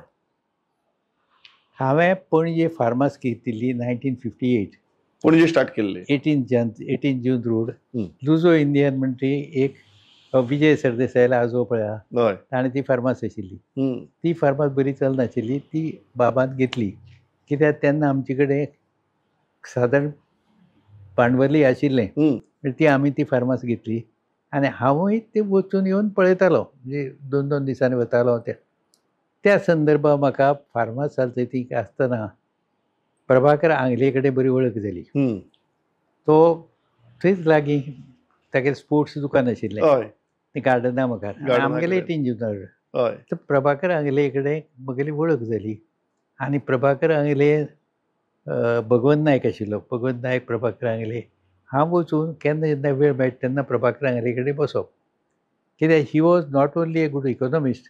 हांवें पणजे फार्मास घेतिल्ली 1958. पणजे स्टार्ट केल्ली 18 जून रोड, लुजो इंडियन म्हणटी एक विजय सरदेसायाला आजो पळया, ताणें ती फार्मास आशिल्ली. ती फार्मास बरी चलनाशिल्ली, ती बाबान घेतली कित्याक तेन्ना आमचे कडेन सादारण भांडवली आशिल्लें, ती आमी ती फार्मास घेतली. आनी हांवूय ते वचून येवन पळयतालो, म्हणजे 2-2 दिसांनी वतालो. त्या संदर्भात म्हाका फार्मास चलता ती आसतना प्रभाकर आंगले कडेन बरी वळख जाली. तो थंयच लागीं तागेलें स्पोर्ट्स दुकान आशिल्लें तें गार्डना मुखार, आमगेलें 18 जून. तर प्रभाकर आंगले कडेन म्हगेली वळख जाली आनी प्रभाकर आंगले भगवंत नायक आशिल्लो, भगवंत नायक, प्रभाकर आंगले. हांव वचून केन्ना जेन्ना वेळ मेळटा तेन्ना प्रभाकर आंगले कडेन बसप. कित्याक he was not only a good economist,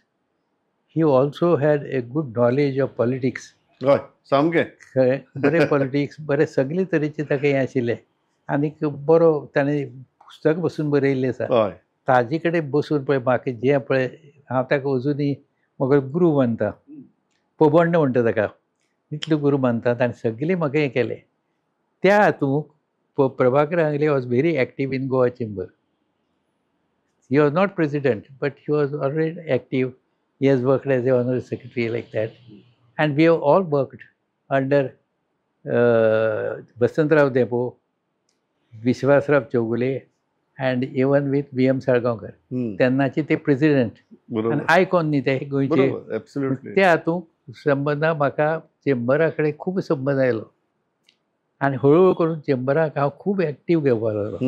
he also had a good knowledge of politics. हय, सामकें. कळ्ळें, बरें पॉलिटिक्स, बरें सगळे तरेचें ताका हें आशिल्लें. आनीक बरो ताणें पुस्तक बसून बरयल्लें आसा. ताजे कडेन बसून पळय म्हाका जें पळय, हांव ताका अजुनूय म्हजो गुरू मानता, पबण्ण म्हणटा ताका, इतलो गुरू मानता. ताणें सगळें म्हाका हें केलें. त्या हातूंत Prabhakar Angle was very active in Goa Chamber. He was not president, but he was already active. He has worked as a honorary secretary like that. And we have all worked under Vasantrao Dempo, Vishwasrao Chougule and even with V M Salgaonkar. तेन्नाचे ते प्रेसिडेंट आनी आयकॉन न्ही ते गोंयचे. एब्सोल्युटली. त्या हातूंत संबंदा म्हाका चेंबरा कडेन खूब संबंद आयलो आनी हळुहळू करून चेंबराक हांव खूब एक्टीव घेवपाक लागलो.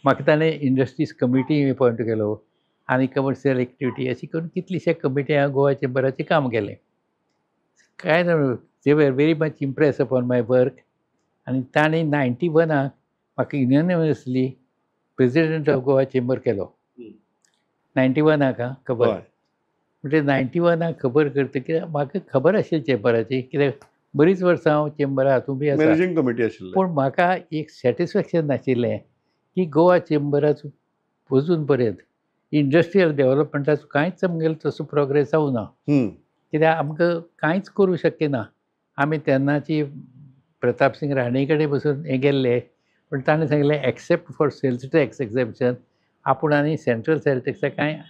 म्हाका ताणें इंडस्ट्रीज कमिटी अपॉयंट केलो आनी कमर्शियल एक्टिविटी अशी करून कितलीशे कमिटी हांवें गोवा चेंबराचें काम केलें. कांय ना, they were very much impress upon my work. आनी तांणी 91 म्हाका unanimously president of Goa chamber केलो. 91 खबर म्हणजे 91 खबर करतकीर म्हाका खबर आशिल्ली चेंबराची, कित्याक बरीच वर्सां हांव चेंबरा हातूंत बी आसा, मॅनेजींग कमिटी आशिल्ली. पूण म्हाका एक सॅटिस्फॅक्शन नाशिल्लें की गोवा चेंबराचो अजून पर्यंत इंडस्ट्रियल डेव्हलपमेंटाचो कांयच आमगेलो तसो प्रोग्रेस जावना, कित्याक आमकां कांयच करूं शक्य ना. आमी तेन्नाची प्रतापसिंग राणे कडेन बसून हें गेल्ले, पूण ताणें सांगलें except for sales tax exemption आपूण आनी सेंट्रल सेल्स टॅक्साक कांय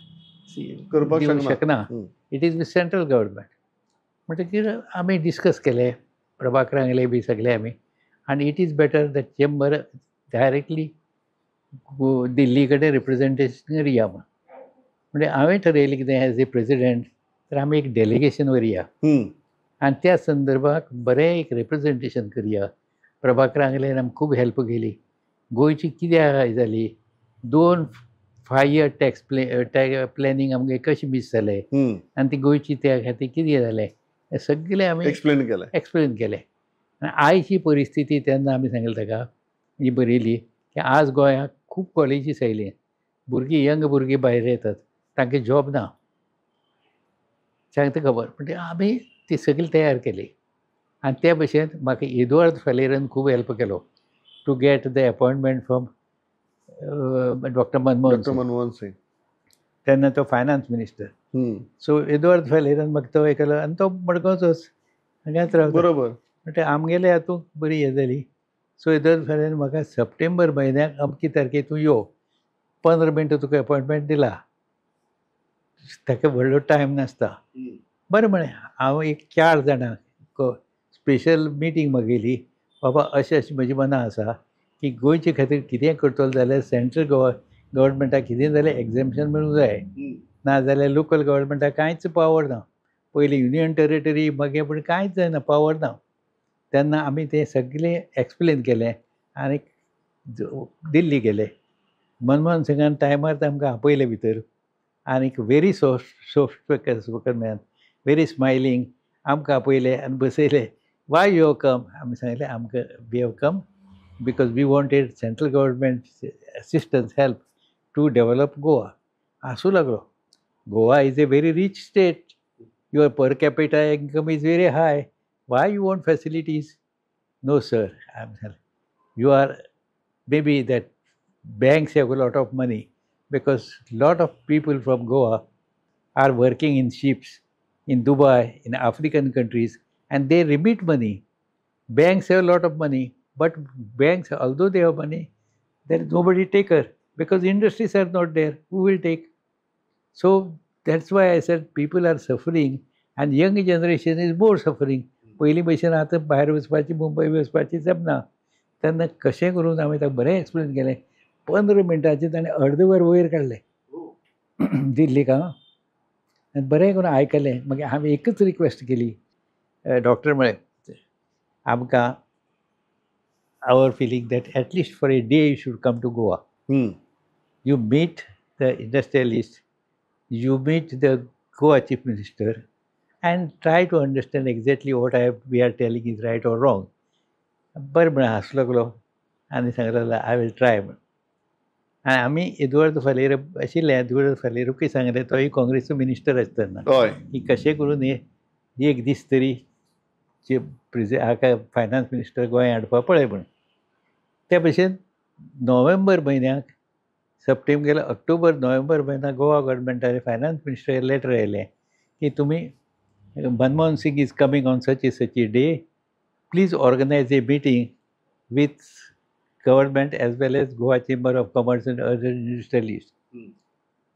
करपाक दिवंक शकना, it is with central government. म्हणटकीर आमी डिस्कस केलें, प्रभाकर आंगले बी सगळे आमी, आनी it is better that chamber directly Delhi कडेन रिप्रेजेंटेशन करया म्हूण. म्हणजे हांवें ठरयलें कितें एज ए प्रेजिडेंट तर आमी एक डेलिगेशन व्हरया आनी त्या संदर्भाक बरें एक रिप्रेजेंटेशन करया. प्रभाकर आंगलेन आमकां खूब हेल्प केली. गोंयची कित्याक जाली, 2 5 इयर टॅक्स प्लॅनिंग आमगें कशें मीस जालें आनी ती गोंयची त्या खातीर कितें जालें हें सगळें आमी एक्सप्लेन केलें. एक्सप्लेन केलें. आनी आयची परिस्थिती तेन्ना आमी सांगलें ताका, ही बरयली की आज गोंयांत खूब कॉलेजीस आयली, भुरगीं यंग भुरगीं भायर येतात, तांकां जॉब ना, सांगता खबर. म्हणजे आमी ती सगळी तयार केली आनी त्या भशेन म्हाका एदुआर्द फालेरान खूब हेल्प केलो to get the appointment from doctor Manmohan Singh. Manmohan Singh तेन्ना तो फायनान्स मिनिस्टर. सो एदुआर्द फालेरान म्हाका तो हें केलो आनी तो मडगांवचोच, हांगाच रावता. बरोबर. म्हणटा आमगेले हातूंत बरी हें जाली. सो एदुआर्द फालेरान म्हाका सप्टेंबर म्हयन्याक अमकी तारखे तूं यो, 15 मिनटां तुका अपॉयंटमेंट दिला, ताका व्हडलो टायम नासता. बरें म्हळें, हांव एक 4 जाणां स्पेशल मिटींग मागयली, बाबा अशें अशें म्हजी मनां आसा की गोंयचे खातीर कितेंय करतलो जाल्यार सेंट्रल गव्हर्मेंटाक कितेंय जाल्यार एग्जॅम्पशन मेळूंक जाय, ना जाल्यार लोकल गव्हर्मेंटाक कांयच पावर ना. पयलीं युनियन टेरिटरी मागीर पूण कांयच जायना, पावर ना. तेन्ना आमी तें सगळें एक्सप्लेन केलें आनी दिल्ली गेले. मनमोहन सिंगान टायमार आमकां आपयलें भितर आनीक very soft spoken man, very smiling, आमकां आपयले आनी बसयले. वाय you have कम? आमी सांगलें आमकां we have come because we wanted central government assistance help to develop Goa. हांसूं लागलो, Goa is a very rich state, your per capita income is very high, why you want facilities? No sir, आमी सांगलें you are may be that banks have a lot of money because lot of people from Goa are working in ships in Dubai, in African countries, and they remit money. Banks have a lot of money, but banks, although they have money, there is nobody taker because industries are not there. Who will take? So that's why I said people are suffering and young generation is more suffering. पयलीं भशेन आतां भायर वचपाची, मुंबय वचपाची जमना. तेन्ना कशें करून हांवें ताका बरें एक्सप्लेन केलें. 15 मिनटांचें ताणें अर्द वर वयर काडलें दिल्लीक. आनी बरें करून आयकलें. मागीर हांवें एकच रिक्वेस्ट केली, डॉक्टर म्हळें आमकां our feeling that at least for a day you should come to Goa. You meet the industrialist, you meet the Goa chief minister and try to understand exactly what we are telling is right or wrong. बरें म्हळें, हांसूं लागलो आनी सांगलें I will try म्हण. आनी आमी एदुआर्द फालेरो आशिल्ले, एदुआर्द फालेरोकूय सांगलें, तोय काँग्रेसचो मिनिस्टर आसतना, की कशें करून हे एक दीस तरी जे हाका फायनान्स मिनिस्टर गोंय हाडपा पळय म्हूण. त्या भशेन नोव्हेंबर म्हयन्याक, सप्टेंबर गेलो, ऑक्टोबर नोव्हेंबर म्हयन्याक गोवा गव्हर्मेंटान फायनान्स मिनिस्टर लेटर आयलें की तुमी Manmohan Singh is coming on such a such a day, please organise a meeting with government as well as Goa chamber of commerce and other industrialist.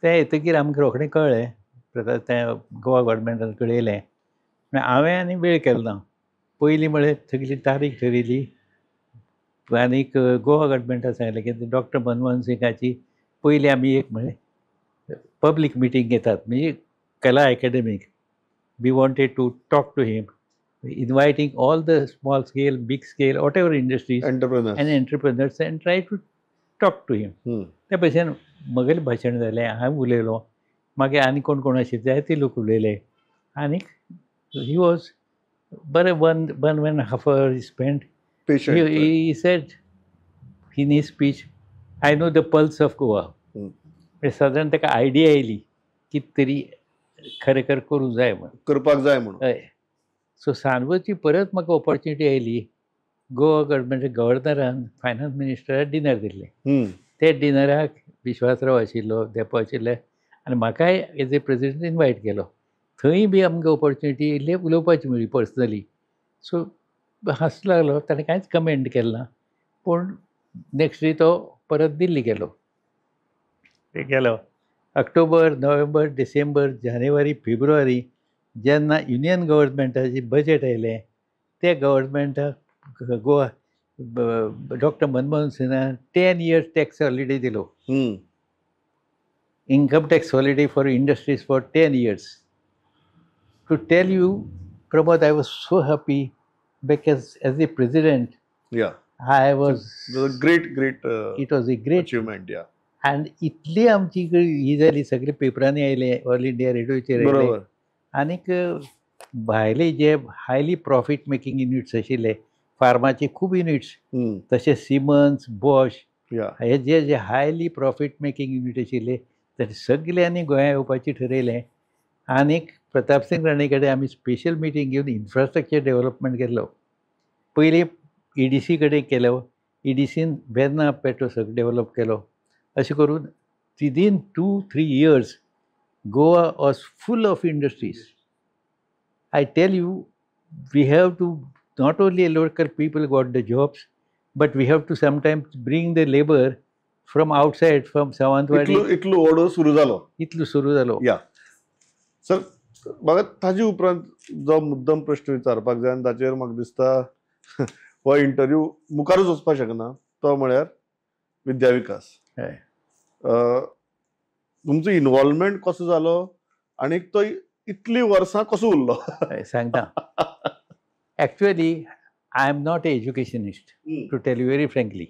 तें येतकीर आमकां रोखडें कळ्ळें, तें गोवा गव्हर्मेंटान कळयलें. हांवें आनी वेळ केलो ना, पयलीं म्हळ्यार सगळी तारीख ठरयली आनीक गोवा गव्हर्मेंटान सांगलें की डॉक्टर मनमोहन सिंगाची पयलीं आमी एक म्हळें पब्लीक मिटींग घेतात, म्हणजे कला academic. We wanted to talk to him, inviting all the small scale, big scale, whatever industries entrepreneurs and entrepreneurs and try to talk to him. त्या भशेन म्हगेलें भाशण जालें, हांव उलयलो, मागीर आनी कोण कोण आशिल्ले जायते लोक उलयले आनीक he was बरें one one one half hour spend. He said in his speech, I know the pulse of Goa. सादारण ताका आयडिया आयली कितें तरी खरें खरें करूंक जाय म्हूण, करपाक जाय म्हणून. हय. सो सानवची परत म्हाका ऑपॉर्च्युनिटी आयली. गोवा गव्हर्मेंट गव्हर्नरान फायनान्स मिनिस्टराक डिनर दिल्लें. ते डिनराक विश्वासराव आशिल्लो, धेंपो आशिल्ले आनी म्हाकाय एज ए प्रेजिडेंट इनवायट केलो. थंय बी आमकां ऑपॉर्च्युनिटी इल्ली उलोवपाची मेळ्ळी पर्सनली. सो हांसलो लागलो, ताणें कांयच कमेंट केलें ना, पूण नेक्स्ट डे तो परत दिल्ली गेलो. गेलो ऑक्टोबर, नोव्हेंबर, डिसेंबर, जानेवारी, फेब्रुवारी, जेन्ना युनियन गव्हर्मेंटाचें बजेट आयलें, ते गव्हर्मेंटाक गोवा डॉक्टर मनमोहन सिंगान 10 years tax holiday दिलो. Income tax holiday for industries for 10 years. To tell you Pramod, I was so happy because as a president, I was great, great it was a great achievement. Yeah. आनी इतली आमची ही जाली, सगळे पेपरांनी आयले, ऑल इंडिया रेडियोचेर आयले. आनीक भायले जे हायली प्रॉफीट मेकींग युनिट्स आशिल्ले, फार्माचे खूब युनिट्स, तशें सिमन्स, बॉश, हे जे जे हायली प्रॉफीट मेकींग युनिट आशिल्ले ते सगल्यांनी गोंया येवपाचें ठरयलें. आनीक प्रतापसिंग राणे कडेन आमी स्पेशल मिटींग घेवन इन्फ्रास्ट्रक्चर डेव्हलपमेंट केल्लो. पयलीं EDC कडेन केलो, EDCन वेर्ना पेट्रो सगळें डेव्हलप केलो. अशें करून within 2-3 years Goa was full of industries. I tell you, we have to not only local people got the jobs, but we have to sometimes bring the labour from outside, from Sawantwadi. इतलो ओडो सुरू जालो, इतलो सुरू जालो. या सर, म्हाका ताजे उपरांत जो मुद्दम प्रश्न विचारपाक जाय आनी ताचेर म्हाका दिसता हो इंटरव्यू मुखारूच वचपाक शकना, तो म्हळ्यार विद्याविकास. तुमचो इन्वॉल्वमेंट कसो जालो आनी तो इतली वर्सां कसो उरलो? सांगता. Actually I am not a educationist, to tell you very frankly.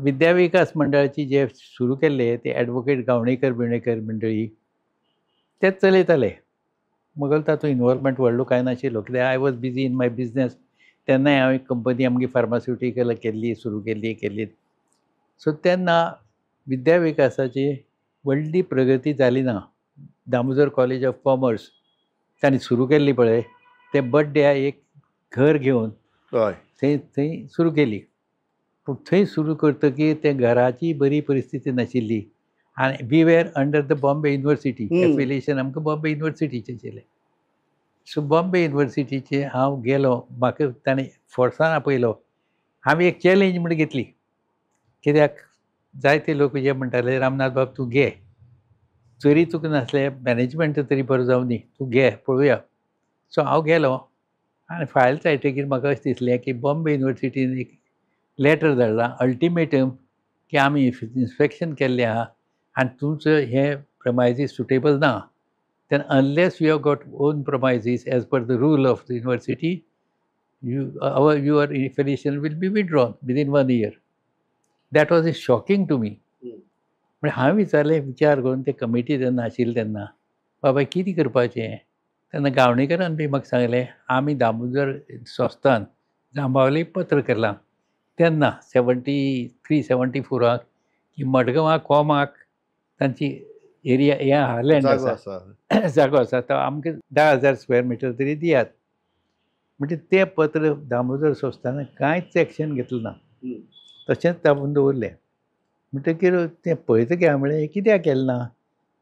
Vidyavikas मंडळाची जे सुरू केल्ले ते ॲडवोकेट गावणेकर बिवणेकर मंडळी तेच चलयताले. मगल तातूंत इन्वॉल्वमेंट व्हडलो कांय नाशिल्लो, कित्याक I was busy in my business. तेन्नाय हांवें कंपनी आमगी फार्मास्युटिकल केल्ली, सुरू केल्ली केल्ली. सो तेन्ना विद्याविकासाची व्हडली प्रगती जाली ना. दामोदर कॉलेज ऑफ कॉमर्स तांणी सुरू केल्ली पळय, ते बड्ड्या एक घर घेवन थंय थंय सुरू केली. पूण थंय सुरू करतकीर ते घराची बरी परिस्थिती नाशिल्ली आनी we were under the Bombay University affiliation, आमकां बॉम्बे युनिवर्सिटीचें आशिल्लें. सो बॉम्बे युनिवर्सिटीचे हांव गेलो, म्हाका ताणें फोर्सान आपयलो. हांवें एक चॅलेंज म्हूण घेतली, कित्याक जायते लोक जे म्हणटाले रामनाथ बाब तूं घे, तरी तुका नासलें मॅनेजमेंट तरी बरो जावं दी, तूं घे पळोवया. सो हांव गेलो आनी फायल चायतकीर म्हाका अशें दिसलें की बॉम्बे युनिवर्सिटीन एक लेटर धाडलां अल्टिमेटम की आमी इन्स्पेक्शन केल्लें आहा आनी तुमचो हें प्रमायजीस सुटेबल ना, then unless you have got own premises as per the rule of the university, your affiliation will be withdrawn within 1 year. That was a shocking to me. म्हणजे हांवें विचारलें, विचार करून ते कमिटी जेन्ना आशिल्ली तेन्ना, बाबा कितें करपाचें? तेन्ना गावणेकरान बी म्हाका सांगलें, आमी दामोदर संस्थान जांबावले पत्र केलां तेन्ना 73-74 की की मडगांवां कोमाक तांची एरिया हें आहा, लँड आसा, जागो आसा, तो आमकां 10,000 स्क्वेअर मिटर तरी दियात. म्हणजे तें पत्र दामोदर संस्थान कांयच एक्शन घेतलें ना, तशेंच दाबून दवरलें. म्हणटकीर तें पळयतकीर हांवें म्हणलें कित्याक केलें ना,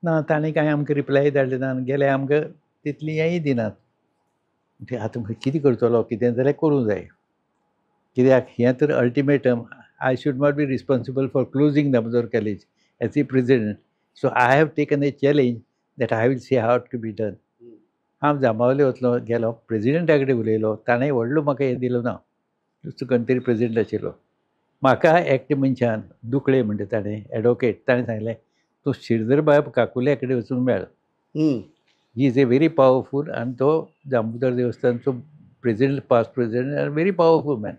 ना ताणें कांय आमकां रिप्लाय धाडले ना, गेले आमकां तितली हेंय दिनात. म्हणजे आतां कितें करतलो, कितें जाल्यार करूंक जाय, कित्याक हें तर ultimatum. I should not be responsible for closing Damodar college as a president. So I have taken a challenge that I will see how to be done. हांव जांबावले वतलो गेलो, प्रेजिडेंटा कडेन उलयलो, ताणें व्हडलो म्हाका हें दिलो ना, दुसरो कोण तरी प्रेजिडेंट आशिल्लो. म्हाका एकटे मनशान दुकळे म्हणटा ताणें, एडवोकेट, ताणें सांगलें तूं शिरदरबाब काकुल्या कडेन वचून मेळ, he is a very powerful, आनी तो दामोदर देवस्थानचो प्रेजिडेंट, पास्ट प्रेजिडेंट आनी व्हेरी पावरफूल मॅन,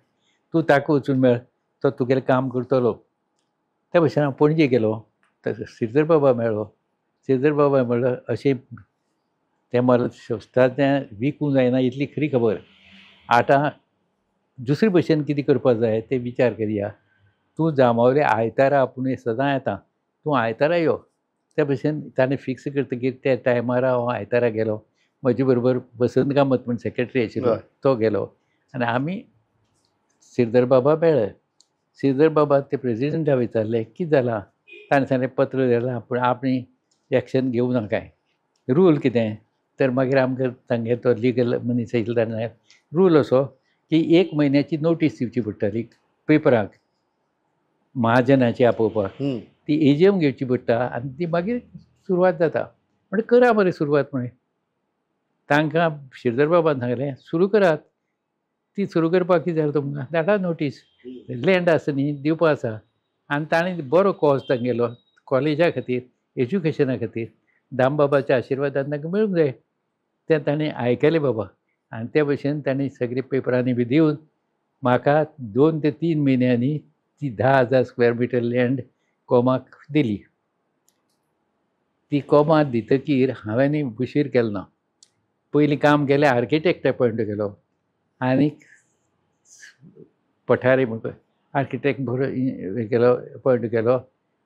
तूं ताका वचून मेळ, तो तुगेलें काम करतलो. त्या भशेन हांव पणजे गेलो, शिरदर बाबा मेळ्ळो. शिरदर बाबा म्हणलो अशें तें मला संस्था तें विकूंक जायना इतली खरी खबर, आतां दुसरे भशेन कितें करपाक जाय तें विचार करया, तूं जांबावले आयतारा आपूण सदां येता, तूं आयतारा यो. त्या भशेन ताणें फिक्स करतकीर त्या टायमार हांव आयतारा गेलो, म्हजे बरोबर वसंत कामत म्हण सेक्रेटरी आशिल्लो तो गेलो, आनी आमी शिरदर बाबा मेळ्ळे. शिरदर बाबा ते प्रेजिडेंटा विचारलें कितें जालां, ताणें सांगलें पत्र धाडलां पूण आपणे एक्शन घेवं ना कांय, रूल कितें तर मागीर आमकां तांगेर तो लिगल मनीस आयिल्लो, ताणें सांगलें रूल असो की 1 म्हयन्याची नोटीस दिवची पडटाली पेपराक महाजनाची आपोवपाक, ती एजीएम घेवची पडटा आनी ती मागीर सुरवात जाता. म्हणजे करा बरें सुरवात म्हळें. तांकां शिरदर बाबान सांगलें सुरू करात, ती सुरू करपाक कितें जालें तुमकां, धाडा नोटीस, लँड आसा न्ही दिवपा आसा. आनी ताणें बरो कॉज तांगेलो कॉलेजा खातीर, एज्युकेशना खातीर, दामबाबाच्या आशिर्वादान तांकां मेळूंक जाय, तें ताणें आयकलें बाबा. आनी त्या भशेन ताणें सगळीं पेपरांनी बी दिवन म्हाका 2 ते 3 म्हयन्यांनी ती 10,000 स्क्वेअर मिटर लँड कोमाक दिली. ती कोमाक दितकीर हांवें उशीर केलो ना, पयलीं काम केलें, आर्किटेक्ट अपॉयंट केलो आनी पठारे म्हणटा आर्किटेक्ट बरो हें केलो, अपॉयंट केलो.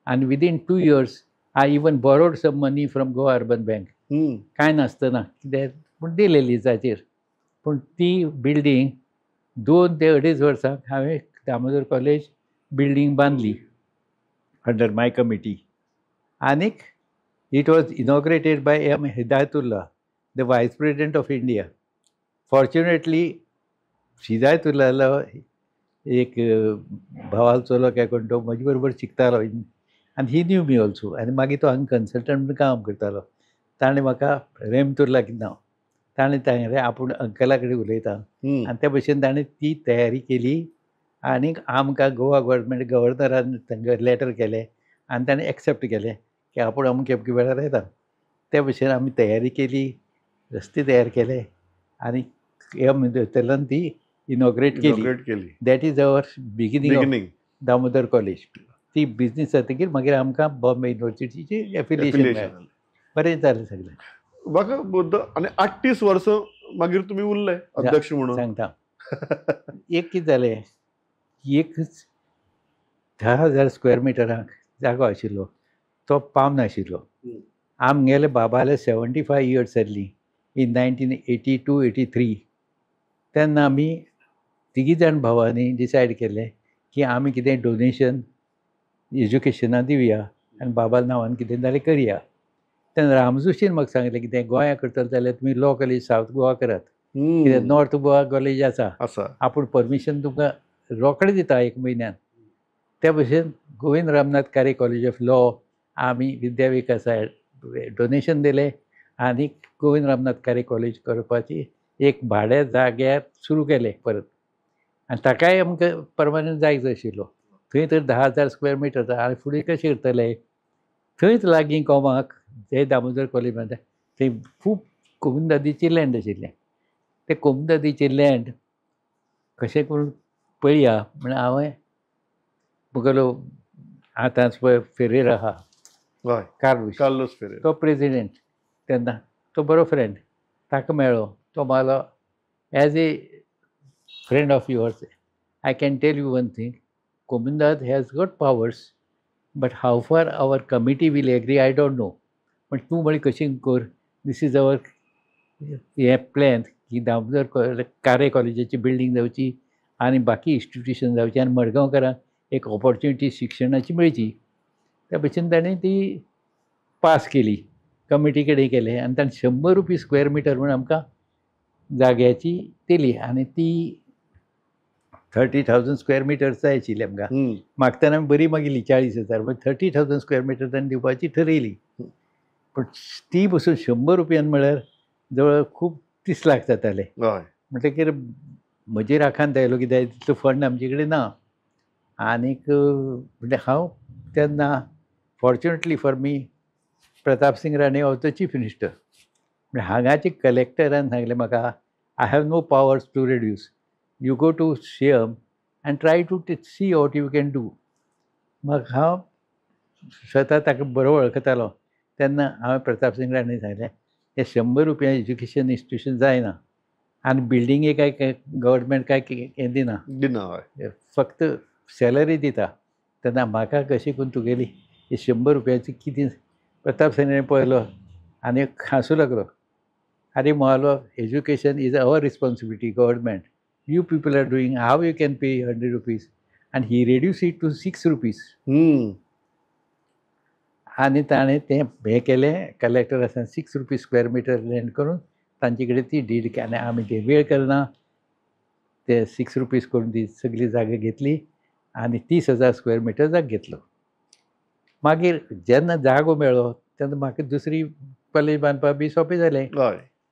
आनी within 2 years I even borrowed some money from Goa urban bank, कांय नासतना कितें पूण दिलें लिजाचेर. पूण ती बिल्डींग 2 ते 2.5 वर्सां हांवें दामोदर कॉलेज बिल्डींग बांदली अंडर my committee. आनीक it was inaugurated by M Hidayatullah, the vice president of India. Fortunately हिदायतुल्लालो एक भावालो चलो काय कोण तो म्हजे बरोबर शिकतालो आनी ही न्यू मी ऑल्सो, आनी मागीर तो हांगा कन्सल्टंट म्हूण काम करतालो. ताणें म्हाका रेमतुल्ला कितें नांव, ताणें सांगलें आपूण अंकला कडेन उलयता, आनी त्या भशेन ताणें ती तयारी केली आनी आमकां गोवा गव्हर्मेंट गव्हर्नरान तांकां लेटर केलें आनी ताणें एक्सेप्ट केलें की आपूण अमके अमके वेळार येता. त्या भशेन आमी तयारी केली, रस्ते तयार केले आनी एम तेलान ती इनॉग्रेट केली. That is our beginning of Damodar college. ती बिजनीस जातकीर मागीर आमकां बॉम्बे युनिवर्सिटीची एफिलिएशन मेळ्ळें. बरें जालें सगळें. म्हाका आनी 38 वर्सां मागीर तुमी उरले अध्यक्ष म्हणून. सांगता एक कितें जालें, एकच 10,000 स्क्वेअर मिटरांक जागो आशिल्लो तो पाव नाशिल्लो. आमगेले बाबाले 75 इयर्स जाल्लीं इन 1982-83, तेन्ना आमी तिगी जाण भावांनी डिसायड केलें की आमी कितें डोनेशन एज्युकेशनाक दिवया आनी बाबा नांवान कितें जाल्यार करया. तेन्ना रामजोशीन म्हाका सांगलें कितें गोंया करतले जाल्यार तुमी लॉ कॉलेज सावथ गोवा करात, कित्याक नॉर्थ गोवा कॉलेज आसा, आपूण परमिशन तुमकां रोखडें दिता 1 म्हयन्यान. त्या भशेन Govind Ramnath Kare college of law आमी विद्या विकासा डोनेशन दिलें आनी गोविंद रामनाथ कारे कॉलेज करपाची एक भाड्या जाग्यार सुरू केलें परत. आनी ताकाय आमकां परमनंट जायच आशिल्लो. थंय तर 10,000 स्क्वेअर मिटर आनी फुडें कशें करतले, थंयच लागीं कोमाक जे दामोदर कॉलेज म्हणटा थंय खूब कोमुनिदादीची लँड आशिल्लें. ते कोमुनिदादीचें लँड कशें करून पळया म्हण हांवें म्हगेलो आतांच पळय फेरेर आहा कार्लूस फेरेर, तो प्रेजिडेंट तेन्ना, तो बरो फ्रेंड, ताका मेळ्ळो. तो म्हालो as a friend of yours I can tell you one thing, Comunidade has got powers But how far our committee will agree I don't know, पण तूं म्हळें कशें कर, this is our हें प्लॅन की दामोदर कारे कॉलेजाची बिल्डींग जावची आनी बाकी इन्स्टिट्युशन जावची आनी मडगांवकारांक एक ऑपॉर्च्युनिटी शिक्षणाची मेळची. त्या भशेन ताणें ती पास केली, कमिटी कडेन केलें आनी ताणें 100 रुपया स्क्वेअर मिटर म्हूण आमकां जाग्याची दिली आनी ती 30,000 स्क्वेअर मिटर जाय आशिल्ली आमकां. मागतना आमी बरी मागिल्ली 40,000, पण 30,000 स्क्वेअर मिटर ताणें दिवपाची ठरयली. पण ती बसून 100 रुपयान म्हळ्यार जवळ खूब 30 लाख जाताले. म्हणटकीर म्हजेर आखांत आयलो कित्याक तितलो फंड आमचे कडेन ना. आनीक म्हणजे हांव तेन्ना fortunately for me Pratapsingh Rane was the chief minister. म्हणजे हांगाचे कलेक्टरान सांगलें म्हाका, I have no powers to reduce, you go to CM and try to see what you can do. मग हांव स्वता ताका बरो वळखतालो तेन्ना हांवें प्रतापसिंग राणे सांगलें हे 100 रुपया एज्युकेशन इन्स्टिट्युशन जायना आनी बिल्डिंगे काय गव्हर्मेंट काय हें दिना, दिना, फक्त सॅलरी दिता. तेन्ना म्हाका कशें करून तुगेली हे 100 रुपयाची कितें. प्रताप सिंग पळयलो आनी हांसूं लागलो. आरे म्हणालो, education is our responsibility government, you people are doing, how you can pay 100 rupees. And he reduce it to 6 rupees. आनी ताणें तें हें केलें, कलेक्टर आसा 6 रुपीज स्क्वेअर मिटर रेंट करून तांचे कडेन ती डीड. आनी आमी ते वेळ करना ते 6 रुपीज करून ती सगळी जागा घेतली आनी 30,000 स्क्वेअर मिटर जाग घेतलो. मागीर जेन्ना जागो मेळ्ळो तेन्ना म्हाका दुसरी कॉलेज बांदपाक बी सोंपें जालें.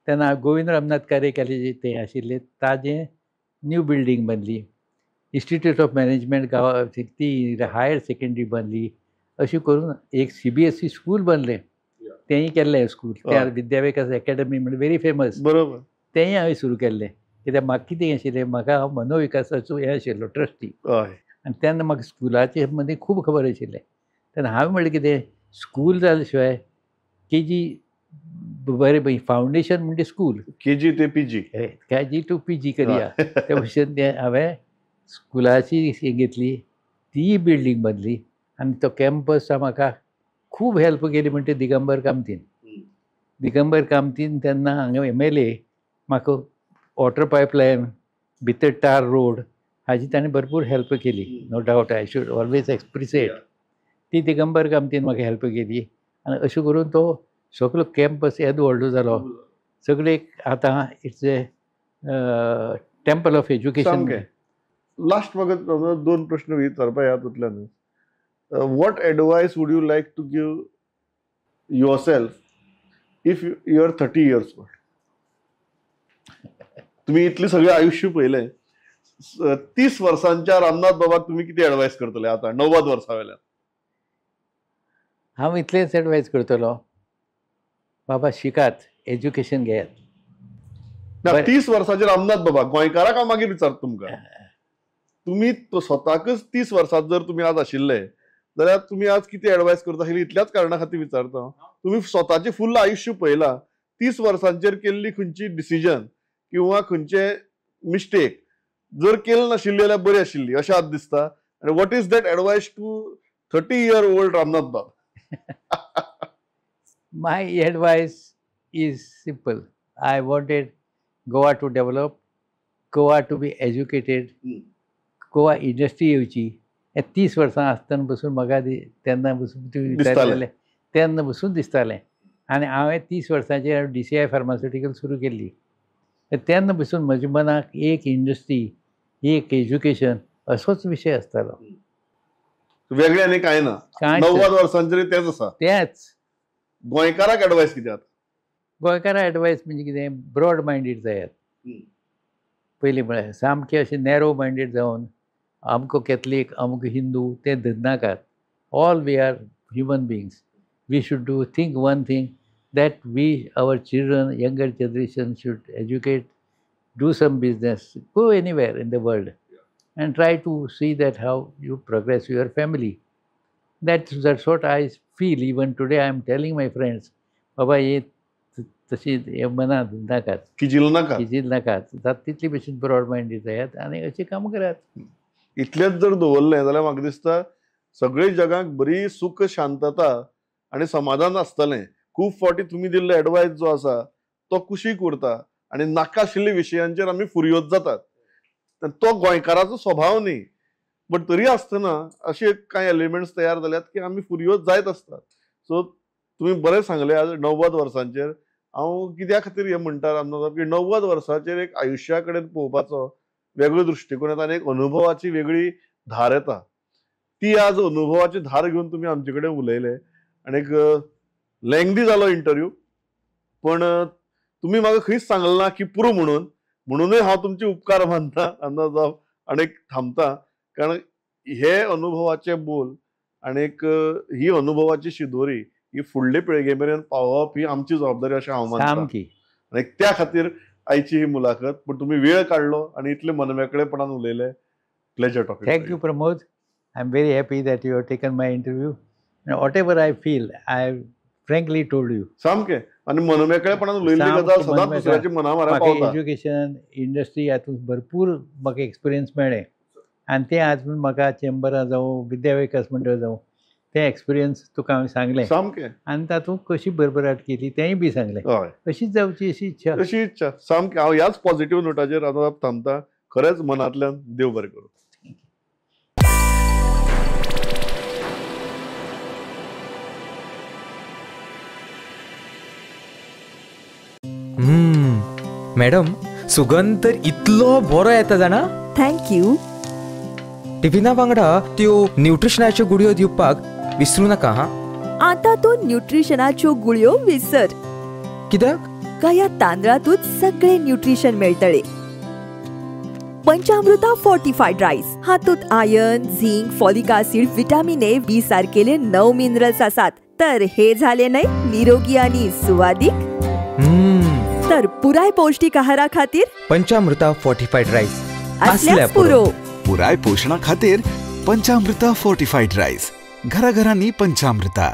तेन्ना गोविंद रामनाथ कारे कॉलेज तें आशिल्लें ताजें न्यू बिल्डींग बांदली, इन्स्टिट्यूट ऑफ मॅनेजमेंट गांवा ती हायर सेकेंडरी बांदली. अशें करून एक CBSE school बांदलें, तेंय केल्लें स्कूल, त्या विद्याविकास एकेडमी म्हणजे व्हेरी फेमस, बरोबर, तेंय हांवें सुरू केल्लें. कित्याक म्हाका कितें आशिल्लें, म्हाका हांव मनोविकासाचो हें आशिल्लो ट्रस्टी आनी तेन्ना म्हाका स्कुलाचे मदीं खूब खबर आशिल्लें. तेन्ना हांवें म्हणलें कितें स्कूल जाल्या शिवाय केजी बरें फावंडेशन म्हणजे स्कूल, केजी ते PG, KG to PG करया. त्या भशेन तें हांवें स्कुलाची हें घेतली, तीय बिल्डींग बांदली आनी तो कॅम्पस म्हाका खूब हेल्प केली म्हणटे दिगंबर कामतीन. दिगंबर कामतीन तेन्ना हांगा MLA म्हाका वॉटर पायपलायन भितर टार रोड हाजी ताणें भरपूर हेल्प केली, no doubt I should always appreciate. ती दिगंबर कामतीन म्हाका हेल्प केली आनी अशें करून तो सगलो कॅम्पस येदो व्हडलो जालो. सगळे आतां it's a temple of education. Last म्हाका 2 प्रश्न विचारपा हातूंतल्यान. What advice would you like to give yourself if you are 30 years old? तुम्ही इतले सगळे आयुष्य पळयलें, 30 वर्सांच्या रामनाथ बाबाक तुम्ही कितें एडवायस करतले आतां 90 वर्सां वेल्यान? हांव इतलेंच एडवायस करतलो, बाबा शिकात, एज्युकेशन घेयात. 30 वर्सांचे रामनाथ बाबा गोंयकाराक हांव मागीर विचारता तुमकां, तुमी स्वताकच 30 वर्सां जर तुमी आज आशिल्ले जाल्यार तुमी आज कितें एडवायस करता आशिल्ली? इतल्याच कारणा खातीर विचारता, तुमी स्वताचें फुल्ल आयुश्य पळयलां, 30 वर्सांचेर केल्ली खंयची डिसिजन किंवा खंयचे मिस्टेक जर केलं नाशिल्ली जाल्यार बरी आशिल्ली अशें आज दिसता? आनी what is that advice to 30-year-old Ramnath Bab? My advice is simple. I wanted Goa to develop, Goa to be educated, Goa industry येवची. हे 30 वर्सां आसतना बसून म्हाका तेन्ना बसून विचारतालें, तेन्ना बसून दिसतालें. आनी हांवें 30 वर्सांचेर DCI pharmaceutical सुरू केल्ली. तेन्ना बसून म्हज्या मनाक एक इंडस्ट्री, एक एज्युकेशन असोच विशय आसतालो, वेगळें आनी कांय ना. 90 वर्सांचेर तेंच आसा, तेंच. गोंयकाराक एडवायस कितें आतां? गोंयकाराक एडवायस म्हणजे कितें, ब्रॉड मायंडेड जायात पयलीं म्हळ्यार, सामकें अशें नॅरो मायंडेड जावन अमको कॅथलीक अमको हिंदू तें धरनाकात. All we are human beings, we should do think one thing that we our children, younger generation should educate, do some business, go anywhere in the world and try to see that how you progress your family. That's what I feel. Even today I am telling my friends, बाबा हे तशी हे मनात नाकात, किजील नाका, किजील नाकात, जाता तितली भशेन ब्रॉड मायंडेड जायात आनी अशें काम करात. इतलेंच जर दवरलें जाल्यार म्हाका दिसता सगळे जगाक बरी सुख शांतता आनी समाधान आसतलें. खूब फावटी तुमी दिल्लो एडवायस जो आसा तो कुशीक उरता आनी नाका आशिल्ल्या विशयांचेर आमी फुरयोज जातात. तो गोंयकाराचो स्वभाव न्ही, बट तरी आसतना अशे कांय एलिमेंट्स तयार जाल्यात की आमी फुरयोज जायत आसतात. सो तुमी बरें सांगलें आज 90 वर्सांचेर. हांव कित्या खातीर हें म्हणटा रामनाथ की 90 वर्सांचेर एक आयुश्या कडेन पळोवपाचो वेगळो दृश्टिकोन येता आनी एक अनुभवाची वेगळी धार येता. ती आज अनुभवाची धार घेवन तुमी आमचे कडेन उलयले आनी एक लेंगदी जालो इंटरव्यू, पण तुमी म्हाका खंयच सांगलें ना की पुरो म्हणून, म्हणूनय हांव तुमचे उपकार मानता रामनाथ बाब आनी एक थांबता, कारण हे अनुभवाचे बोल आनी एक ही अनुभवाची शिदोरी ही फुडले पिळगे मेरेन पावोवप ही आमची जबाबदारी अशें हांव मानता. आनी त्या खातीर आयची ही मुलाखत, पण तुमी वेळ काडलो आनी इतले मनमेकळेपणान उलयले. Pleasure talking. Thank you Pramod, I am very happy that you have taken my interview. Whatever I feel I frankly told you. सामकें आनी मनमेकळेपणान उलयल्ली गजाल सदांच दुसऱ्याच्या मना मारा पावता. एज्युकेशन इंडस्ट्री हातूंत भरपूर म्हाका एक्सपिरियन्स मेळ्ळें आनी तें आज म्हाका चेंबरां जावं विद्या विकास मंडळ जावं तें एक्सपिरियन्स तुका हांवें सांगलें सामकें, आनी तातूंत कशी भरभराट केली तेंय बी सांगलें. अशीच जावची अशी इच्छा, अशी इच्छा सामकें. हांव ह्याच पॉझिटिव्ह नोटाचेर आतां थांबता. खरेंच मनांतल्यान देव बरें करूं. मॅडम, सुगंध तर इतलो बरो येता जाणा. Thank you. टिफिना वांगडा त्यो न्यूट्रिशनाच्यो गुळयो दिवपाक विसरू नका. हा, आता तूं न्यूट्रिशनाच्यो गुळयो विसर. कित्याक? काया तांदळातूच सगळे न्यूट्रिशन मेळटले. पंचामृता फोर्टिफाईड राईस हातूंत iron, zinc, folic acid, vitamin A, B सारकेले 9 minerals आसात. तर हे झाले न्हय निरोगी आणि सुवादीक. तर पुराय पौष्टिक आहारा खातीर पंचामृता फोर्टिफाईड राईस असल्याच पुरो. पुराय पोषणा खातीर पंचामृता फोर्टिफाईड राईस, घराघरांनी पंचामृता.